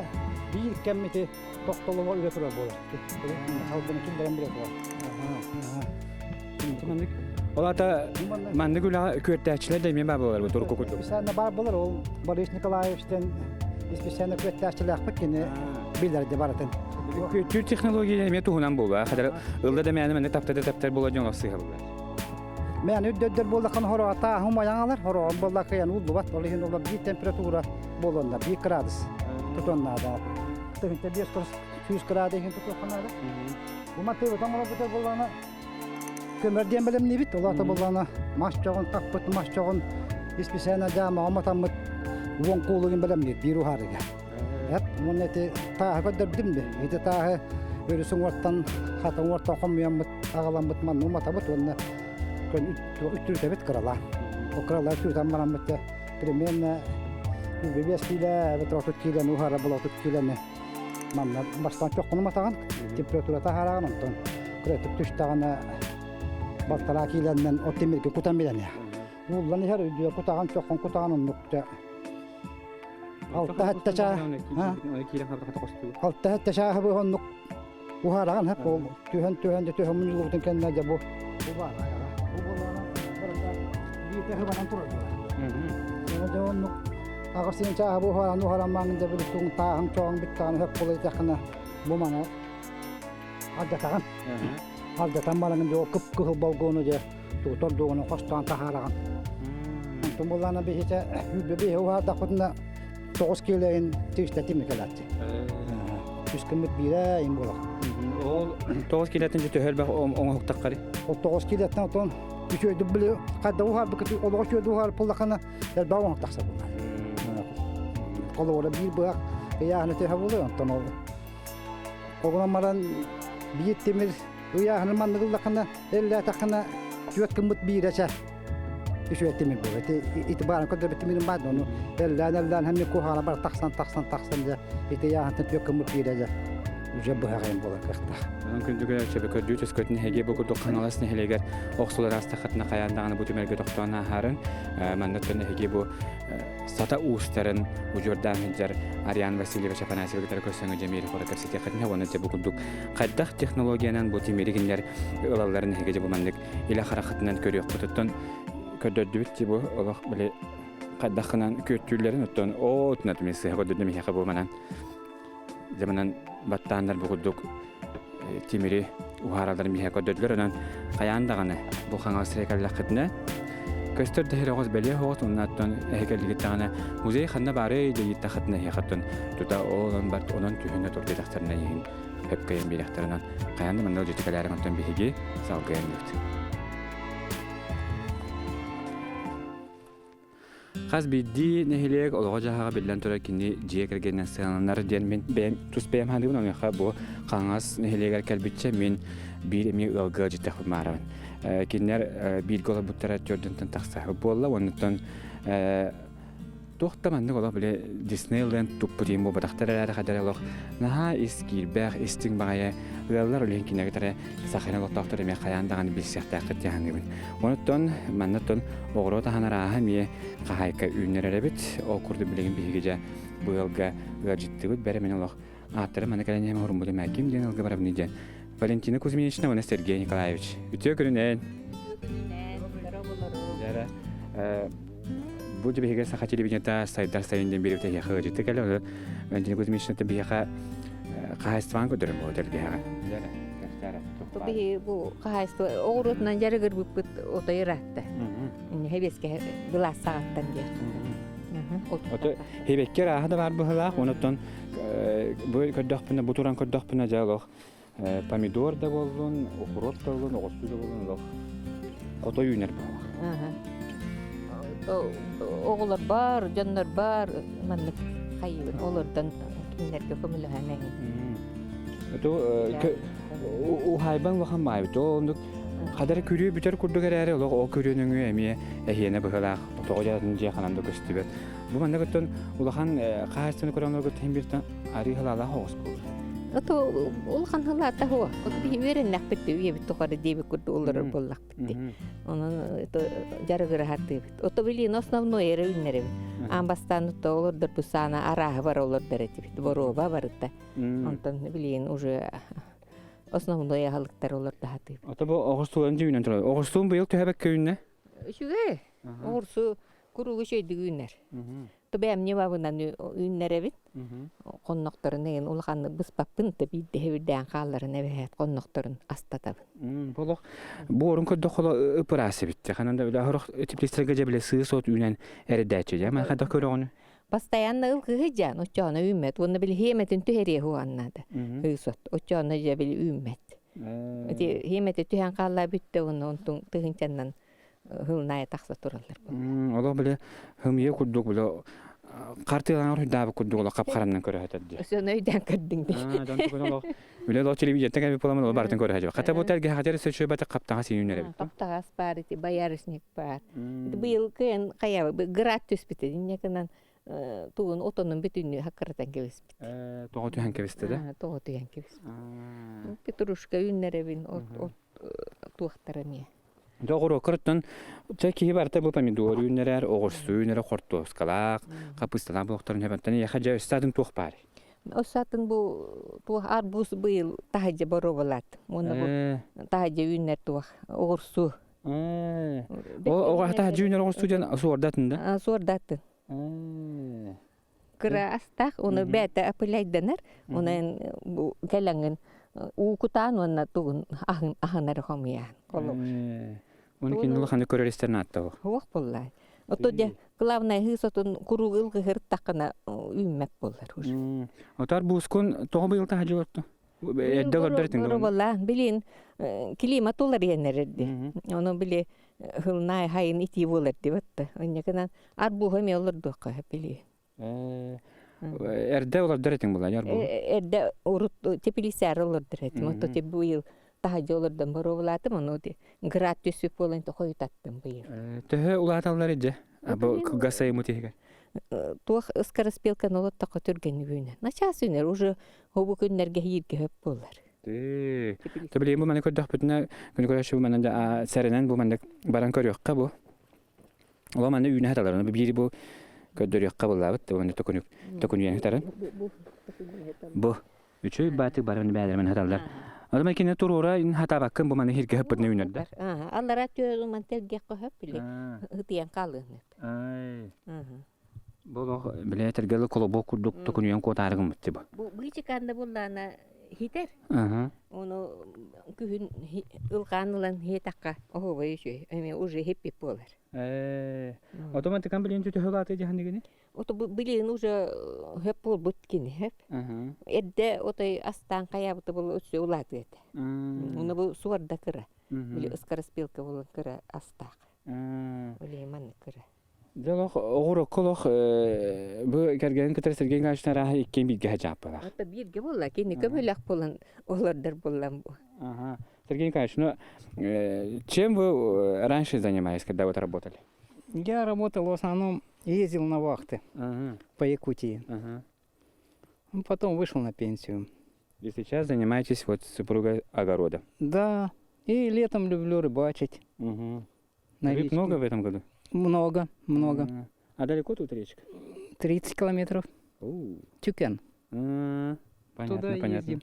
биир кэммити тохтолуга үлэ турар буолар. Халгыны киллэрэн билэ турар. Ол ата маннык үлэҕэ күөртээччилэр да эмиэ баар буолар бу турку курдук. Специально баар буолар ол Борис Николаевичтан специально күөртээччилээхпит кини билэрди барытын. Күөртүүр технология эмиэ туһунан буолуо. Хадара ылла да мээнэ маннык таптар да таптар буола дьон сыыһа буолар. Мээнэ үрдөрдөр буоллахан хороҕо тааһым айаҥалар хороҕон буолла кыйан ууллубат ол иһин олор биир температура буолуонна биир градус тутуон наада. Тыһынча 5 100 градус иһин тутуохха наада. Бу матыыбытан оҥоробут буоллаҕына көмөр диэн бэлэмниибит. Ол аата буоллаҕына мас чоҕун тахпыт мас чоҕун исписээнэ дьаамаҕа матаммыт уон куулугун бэлэмниир биир уһаарыга. Эп уонна ити тааһы көрдөрбүтүм де. Ити тааһы өрүс уҥуортан хата уҥуортан хомуйаммыт аҕаламмыт манна уматабыт уонна үттүрүтэбит кыралаан. Ол кыралаан үттүрүтэн бараммыт де примерно 5 киилэ эбэтэр 30 киилэни уһара була 30 киилэни Манна бастаан чоххуну матаҕын, температурата аһараҕын, онтон кыратык түстэҕинэ балтараа киилэннэн от тимиргэ кутан билэн Ууллан иһэр үрдүгэр кутаҕын, чоххун кутаҕын оннук дьэ алта чаа алта чааһы бу оннук уһаараҕын хап ол түһэн түһэн дьэ түһэн мунньуллубутун кэннэ дьэ бу бу баар айаҕа бу буоллаҕына барыта биирдэ хыбанан турар буолар дьэ оннук Аҕыс чааһы бу уһаран уһаран маҥын дьэ били туҥ тааһыҥ чоҕуҥ бүттэҕинэ сөп буола диэтэххинэ бу маны алдьатаҕын. Алдьатан бараҥын дьэ ол кып-кыһыл болгуону дьэ тутар дуоҕуну хостоон таһаараҕын. Онтон буоллаҕына биһитэ үүрбэ биһи уһаардахпытына 9 киилэйин тиистэтим кэлээччи. Үс күммүт биирэ им буолар. Ол 9 киилэтин дьэ төһө элбэх оҥоһуктаххарый? Ол 9 киилэттэн отон. Үчүгэйдик били хайда уһаарбыкыт олоҕо үчүгэйдик уһаар буллахына элбэх оҥоһук тахсар буолар. Холобура биир быһах ыйааһына төһө буолуой онтон ол оҕунан баран биир тимир ыйааһыны маннык ыллаххына эллээтэххинэ түөрт гыммыт биирэ чэ үчүгэй тимир буолар. Ити ити баарын көрдөрбүт тимирим баар ону эллээн эллээн хэмми куһаҕана бар тахсан тахсан тахсан дьэ ити ыйааһынтан түөрт гыммыт биирэ дьэ уже быһаҕайым буолар кыахтаах. Онон күндү сөбө көрдүү төскөтүн эһиги бу курдук Хаҥалас нэһилиэгэр охсулар аастаххытына хайаан даҕаны бу түмэлгэ тохтоон ааһарын манныттан эһиги бу сата уустарын удьуордаан сылдьар Ариан Васильевич Афанасьевы кытары көрсөҥө дьэмиэри хора кэпсэтиэххитинэ уонна дьэ бу курдук хайдах технологиянан бу тимири кинилэр ылалларын эһиги дьэ бу маннык илэ хараххытынан көрүөххүтүттэн көрдөрдүбүт дии бу олох били хайдаххынан күөттүүллэрин оттон оо тунат мин сыһа көрдөрдүм эһиэхэ бу манан дьэ манан баттааннар бу курдук тимири уһааралларын биһиэхэ көрдөрдүлэр. Онон хайаан даҕаны бу Хаҥалас сирэ кэллэххитинэ көстөр да сир оҕус бэлиэ оҕус оннуттан эһи кэллигит даҕаны музей ханна баарый дьайыттаххытына эһиэхэттэн тута ол барт онон түһүнэ турдетахтарына иһин хөпкөйөн биэрэхтэринэн хайаан да манна дьити кэлээрин онтон биһиги салгыйан Хас биирдии нэһилиэк олоҕо-дьаһаҕа биллэн турар кини дьиэ кэргэнинэн сыаналанар диэн мин бэйэм тус бэйэм саныыбын. Онуоха бу Хаҥас нэһилиэгэр кэлбиччэ мин биир эмиэ ыалга ыалдьыттахпын баарабын. Кинилэр бииргэ олорбуттара төрдүнтэн тахса буолла. Оннуттан туох да маннык олох били Диснейленд туппут иһин буолбатахтар эрээри хадара олох наһаа ис киирбэх, истиҥ баҕайы ыаллар үлэһин кинилэргэ саханы олохтоохтор эмиэ хайаан даҕаны билсиэхтээххит дии саныыбын. Онуттан маннаттан оҕуруот аһын арааһа эмиэ хаһаайка үүннэрэр эбит. Ол курдук билигин биһиги дьэ бу ыалга ыалдьыттыыбыт. Бэрэ мин олох ааттары маны кэлэн иһэн хоруммутум ээ ким диэн ыалга барабыный диэн. Валентина Кузьминична уонна Сергей Николаевич. Үтүө күнүнэн! Дьэ бу биһиги саха телевидениета сайдар сайын диэн биэрбит эһиэхэ ыалдьытты кэлэ. Валентина Кузьминична биһиэхэ хаһаайыстыбаан көрдөрөн буолар тэлгэһэҕэ. Биһи бу хаһаайыстыба оҕуруотунан дьарыгырбыппыт отой ыраатта. Хэбиэскэ былаас саҕаттан диэх. Ото хебеккер ааһа да бар быһылаах, онуттан бу көрдөхпүнэ, бу туран көрдөхпүнэ дьэ олох помидор да буоллун, укроп да буоллун, оҕурсу да буоллун олох хото үүнэр быһылаах. Оҕолор бар, дьоннор бар, маннык хайыбын олордон кинилэргэ көмөлөһөн эҥин. Ото уһайбан улахан баайбыт. Ол оннук хадара күрүө бүтэр курдук эрээри олох ол күрүө нөҥүө эмиэ эһиэнэ быһылаах тоҕо дьаатын дьиэ ханан да көстүбэт. Бу манна көттөн улахан хаһаайыстыбаны көрөн олоргут иһин биртэн арыы халаалаах оҕус буолар. Ото улахан халаата хуа. Ото биһи үөрэннэхпит үйэбит тухары диэбит курдук олорор буоллахпыт дии. Онон дьарыгыраһаттыыбыт. Ото билин основной эрэ үүннэрэбит. Аан бастаан ото олордорбут саана арааһы бар олордор этибит. Боруоба барыта. Онтон билин уже основной аһылыктар олордоһатыыбыт. Ото бу оҕустуун дьүүнэн турар. Оҕустуун быйыл түһэбэккэ үүннэ? Үчүгэй. Оҕурсу куруук үчүгэйдик үүнэр. Тубээмньи бабынан үүннэрэбит. Хоннохторун эйин улаханнык быспаппын да биирдэһэ үрдээн хаалларын эбэһээт хоннохторун астатабын. Болох буорун көрдөххө ыпыраас эбит. Ханан да үлэ хорох теплицтерге дьэ биле сыыс от үүнэн эрэдээччи дьэ. Ман хайдах көрөҕүнү? Постоянно ылгыһы дьаан оччоҕуна үүммэт. Уонна били хиэмэтин түһэриэ хуаннаада. Сыыс от оччоҕуна дьэ били үүммэт. Ити хиэмэтэ түһэн хаалла бүттэ уонна онтун тыһынчаннан хылнаайа тахса тураллар. Олох били хымыйа курдук били хартыылаан үрдаабыт курдук олох хапхараннан көрөһөтөр дии. Өсөнө өйдөөн көрдүҥ дии. Дон олох үлэ олох телевидениеттен кэлбит буоламын ол барытын көрөһөтөр. Хата бу тэлгэ хатер сөчөбөтө хаптаҕа сиинүнэр эбит. Хаптаҕас баар ити боярышник баар. Быйыл кыйын хайа град түспүтэ инне гынан тугун отонун бүтүннүү хаккыратан кэбиспит. Тоҕо түһэн кэбистэ да? Тоҕо түһэн кэбиспит. Петрушка үүннэрэбин от туохтара эмиэ. Доҕуруоккуттан чэ киһи барыта бу помидор үүннэрэр, оҕурсу үүнэрэ, хортуоскалаах, хапыысталаах буолуохтарын сөп. Эйиэхэ дьэ өссө атын туох баарый? Өссө атын бу туох арбуз быйыл таһырдьа боруобалаат. Уонна бу таһырдьа үүннэр туох оҕурсу. Ол таһырдьа үүнэр оҕурсу диэн суордатын да? Суордатын. Кыра астаах, уну бэйэтэ апыляйданар, онон бу кэлэҥҥин уу кутаан уонна тугун аһын аһынары хомуйаан холобур. Оны кинини улаханнык көрөр истэр нааттабы. Суох буоллаа. Ото дьэ главное хыыс отун куруук ылгыһыртаххына үүммэт буолар уже. Отар буускун тоҕо быйыл таһа дьолотту? Эрдэ олордор этиҥ Боруобалаан билин климат уларыйан эрэрди. Ону били Хылнай хайын итии буолар дибатта. Онньакынан арбуһа эмиэ олордуохха били. Эрдэ олордор этиҥ була, арбуһу? Эрдэ урут теплицаар олордор этим. Ото быйыл таһадьа олордон боруобулаатым, ону град түсүп буолан хойутаттым быйыл. Төһө улааталлар дьэ? Бу кылгас сайыммыт иһигэр. Туох скороспелканы олоттоххо түргэнник үүнэр. Начаас үүнэр, уже хобу күннэргэ ииргэ хөп буолар. Тэ билигин бу маны көрдөхпүтүнэ күнү көрөөччү бу манна сэрэнэн бу маннык баран көрүөххэ бу. Ола манна үүнэ саталар. Биири бу көрдөрүөххэ буллаабыт. Уонна төкүнүк төкүнүйэн сытарын. Бу үчүгэй баатык баран бээлэрмен хаталлар. Ола кини туруора хатаабаккын бу маны хиргэ хыппытына үүнэрдэ. Аллара түөрү мантелге хөп били. Ытыян хаалыын. Ай. Бу олох бile этэргэ колобок курдук токунуйан куотаары гыммыт бу. Бу быычыкаанда буллаана хитер. Ону күһүн ылгаан ылан хиэтакка оһуобай үчүгэй. Эми уже хиппип буолар. Э, Отоматикан билин түтөһө улааты дьаһанныгыны? Ото билин уже хөп буолбут кини хөп. Эрдэ отой астаан хайаабыта була өссө улаатыа этэ. Уну бу суорда кыра. Били ыскараспилка булан кыра астаах. Оле маннык кыра. Дьэ олох оҕурокко олох бу кэргэнин кытары Сергей Николаевич арааһа иккиэн бииргэ садьааппалаах. Ата бииргэ буолла, кини көмөлөх буолан олордор буоллам бу. Ага. Сергей Николаевич, ну чем вы раньше занимались, когда вот работали? Я работал в основном, ездил на вахты по Якутии. Потом вышел на пенсию. И сейчас занимаетесь вот с супругой огородом? Да, и летом люблю рыбачить. Угу. На Рыб речке. много в этом году? Много, много. А далеко тут речка? 30 километров. Тюкен. Понятно, Туда понятно. ездим.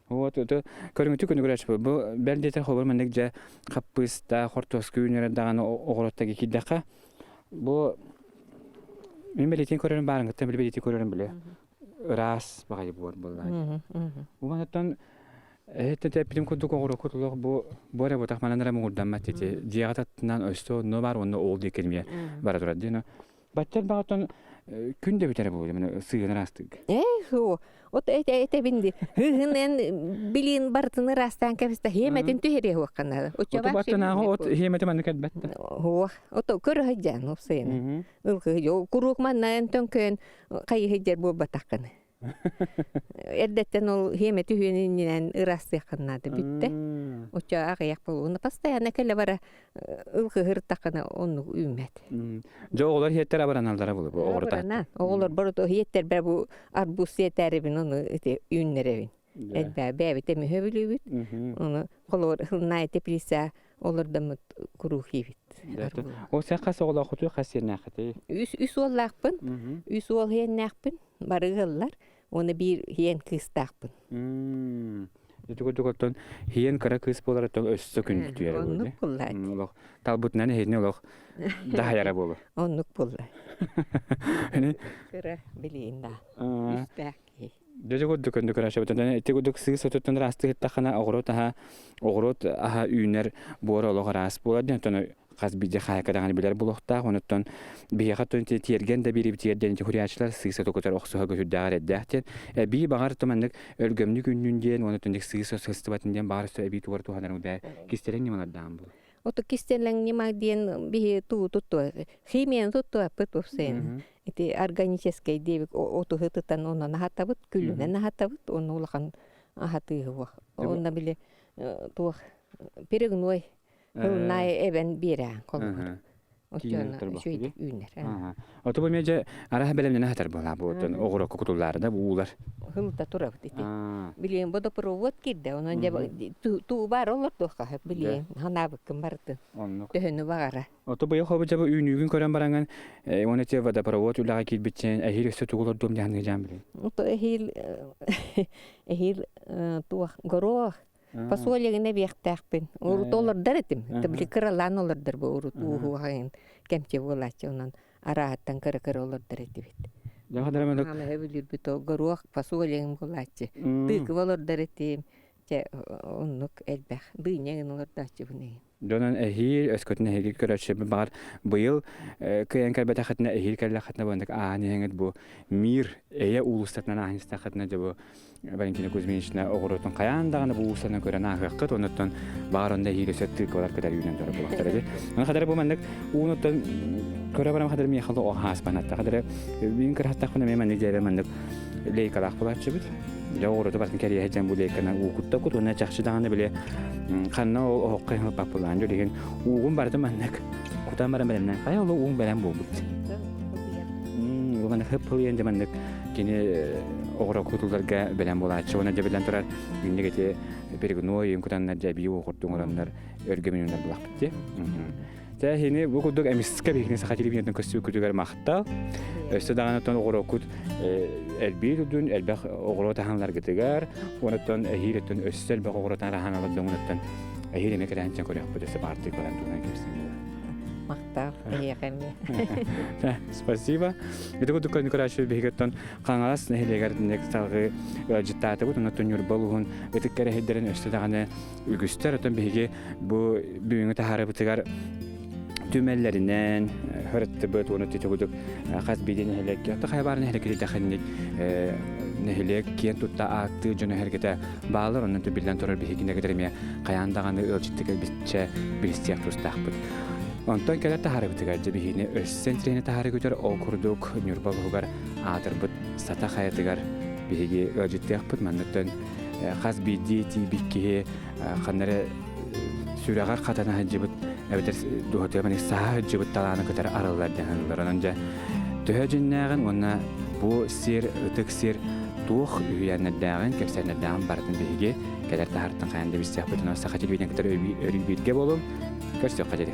Вот, это көрүҥүтү күнү көрөөчү бу бэл диэтэр хобор маннык дьэ хаппыыста хортуоска үүнэрэ даҕаны оҕуруоттага киирдэххэ бу мин бэлиэтин көрөрүм баарыҥыттан били бэлиэтин көрөрүм били ыраас баҕайы буор буоллаҕа. Бу манаттан эһиттэн тэппитим курдук оҕуруоккут олох бу бу эрэ бутах манан эрэ муҥурдаммат ити дьиэҕэ таттынан өссө онно бар уонна ол диэки эмиэ бара турар диэн баччар баҕаттан күн да бүтэрэ буолуо мин сыыһын ыраастыырга. Э, от этэбин ди. Хыһын билин барытын ыраастаан кэбистэ хиэмэтин түһэриэ хуохханаа. Ото баттанааҕы от хиэмэти маннык элбэт да. Хуох. Ото көрө сылдьан упсайын. Ылгы жо курук манна энтөн хайыһыдьар буолбатаххына. Эрдэттэн ол хиэмэ түһүөнүнэн ыраастыаххын наада бүттэ. Оччо аҕыйах буолуона постоянно кэлэ бара ылгыһыртаххына оннук үүммэт. Дьэ оҕолор иһиэттэр абыраналлара буолуо бу оҕорутаат. Абырана. Оҕолор барыта иһиэттэрбэр бу арбуз сиэтээрибин ону ити үүннэрэбин. Элбээ бэйэбит эмиһэ бүлүүбүт. Ону холобур хылнай теплица олордоммут куруук иибит. Ол сен хас оҕолооххутуй хас сиэннээххитий? Үс үс уоллаахпын. Үс уол иһиэннээхпин. Бары ыаллар. Уонна биир иһиэн кыыстаахпын. Ити курдук оттон иһиэн кыра кыыс буолар оттон өссө күндүтүйэр Оннук буолла. Олох талбытынан иһини олох даһайара буолу. Оннук буолла. Кыра билиин да. Үстээх киһи. Дьэ курдук көндөк ырашабытын ити курдук сыыс отуттан ыраастыы ыттаххына оҕуруот аһа оҕуруот аһа үүнэр буора олох ыраас буолар диэн оттон хас биирдии хаһаайка даҕаны билэр буолуохтаах онуттан биһиэхэ оттон тиэргэн да биэрибитигэр диэн хурьяаччылар сыыс оту көтөр охсуһа көтүрдээҕэр эрдээх диэн эбии баҕар туманнык өлгөмнүк үүннүн диэн уонна түнник сыыс сыстыбатын диэн баҕар өссө эбии тугар туһанарым бээ кистэлэҥ ньымалардаан буолар. Ото кистэлэҥ ньыма диэн биһи туу туттуа химияны туттуаппыт уопсайынан. Ити органическай диэбик отуһу тытан онон аһатабыт, күлүнэн аһатабыт, онно улахан аһатыыһы уох. Онно били туох перегной ылынай эбэн биэрэ холобур. Оччоно үчүгэйдик үүнэр. Ото бу медже араха бэлэмнэнэ хатар буолаа бу оттон оҕурокко кутуллаары да бу уулар. Хылта турабыт ити. Билиэн водопровод кирдэ, онон дьэ туу бар олордуохха сөп билиэн ханаабыккын барытын. Оннук. Төһөнү баҕара. Ото быйыл хобу дьабы үүнүүгүн көрөн бараҥын уонна те водопровод үлэҕэ киирбитчэн эһиил өссө тугу олордуом дьаһаныга дьаан билин. Ото эһиил эһиил туох горох Посолегина биэхтээхпин. Урут олордор этим. Били кыралаан олордор бу урут ууһуоҕайын кэмчи буолааччы онон арааһыттан кыра-кыра олордор этибит. Хаамыһа бүлүүрбүт ол горуох фасолегин буолааччы. Тыыкыба олордор этим. Чэ оннук элбэх. Дыня гын олордооччубун эйин. Дьонун эһиил, өскөтүн эһиги көрөөччүбүт баҕар быйыл кыайан кэлбэтэххитинэ эһиил кэллэххитинэ бу ааһан иһэҥҥит бу мир эйэ уулуссатынан ааһан истэххитинэ дьэ бу Валентина Кузьминична оҕуруотун хайаан даҕаны бу уулуссанан көрөн ааһыаххыт оннуттан баҕар онно эһиил өссө тыыкалар кытары үүнэн турар буолуохтара дии. Аны хадары бу маннык уунуттан көрө барам хадары миэхэ оҕо хааспанатта хадары мин кырахтахпына эмиэ маннык дьээбэ маннык лейкалаах буолааччыбыт. Дьэ оҕуруоту барытын кэриэһэ дьэн бу лейканан уу куттаккут уонна чахчы даҕаны били ханна ол оһоххо ыһылпаппылаан дьэ уугун барытын маннык кутан баран бэлэмнээн хайа ол ууҥ бэлэм буолбут. Маннык хып-хылыйан дьэ маннык кини оҕуруо кутулларга бэлэм буолааччы уонна дьэ биллэн турар инник ити перегной юм кутаннар дьэ эбии уоҕурдуу оҥороннор өргө минуннар булахпыт дии. Тэ хини бу курдук эмискэ биһигини саха телевидениетын көстүүкүтүгэр махтал. Өссө даҕаны оттон оҕуруоккут элбии турдун, элбэх оҕуруот аһаналаргытыгар, онуттан эһиил өттүн өссө элбэх оҕуруот аһаналар дьоҥунуттан эһиил эмиэ кэлэһэн көрүөхпүт өссө баартыы баран туһунан кэпсиэн Махтал, эһиэхэ эмиэ. Спасибо. Ити курдук көрөөччү биһигиттэн Хаҥалас нэһилиэгэр салгыы ыалдьыттаатыбыт, онон Ньурба улууһун ытык кэрэһиддэрин өссө даҕаны үгүстэр. Оттон биһиги бу бүгүҥҥү таһаарыбытыгар түмэллэринэн хөрөттүбүт уонна түтүгүдүк хас биирдии нэһилиэккэ отто хайа баар нэһилиэккэ диэтэхинник нэһилиэк киэн тутта ааттыы дьоно эһэргэтэ баалар онон биллэн турар биһигинэ кытары эмиэ хайаан даҕаны ыалдьытты кэлбитчэ билистиэх тустаахпыт. Онтон кэлэр таһаарыбытыгар дьэ биһигини өссө интириэһинэ таһаары көтөр ол курдук Ньурба улууһугар аатырбыт Сата хайатыгар биһиги ыалдьыттыахпыт манныттан хас биирдии тиийбит киһи ханна эрэ сүрэҕэр хатана сылдьыбыт эбэтэр дууһатыгар маннык саһа сылдьыбыт талааны кытары арыллар диэн саныыллар. Онон дьэ төһө дьиннээҕин уонна бу сир, ытык сир туох үһүйээннэрдээҕин, кэпсээннэрдээҕин барытын биһиги кэлэр таһартан хайаан да билсиэхпит. Онон саха телевидениетын кытары өрүү бииргэ буолуҥ. Көрсүөххэ диэри.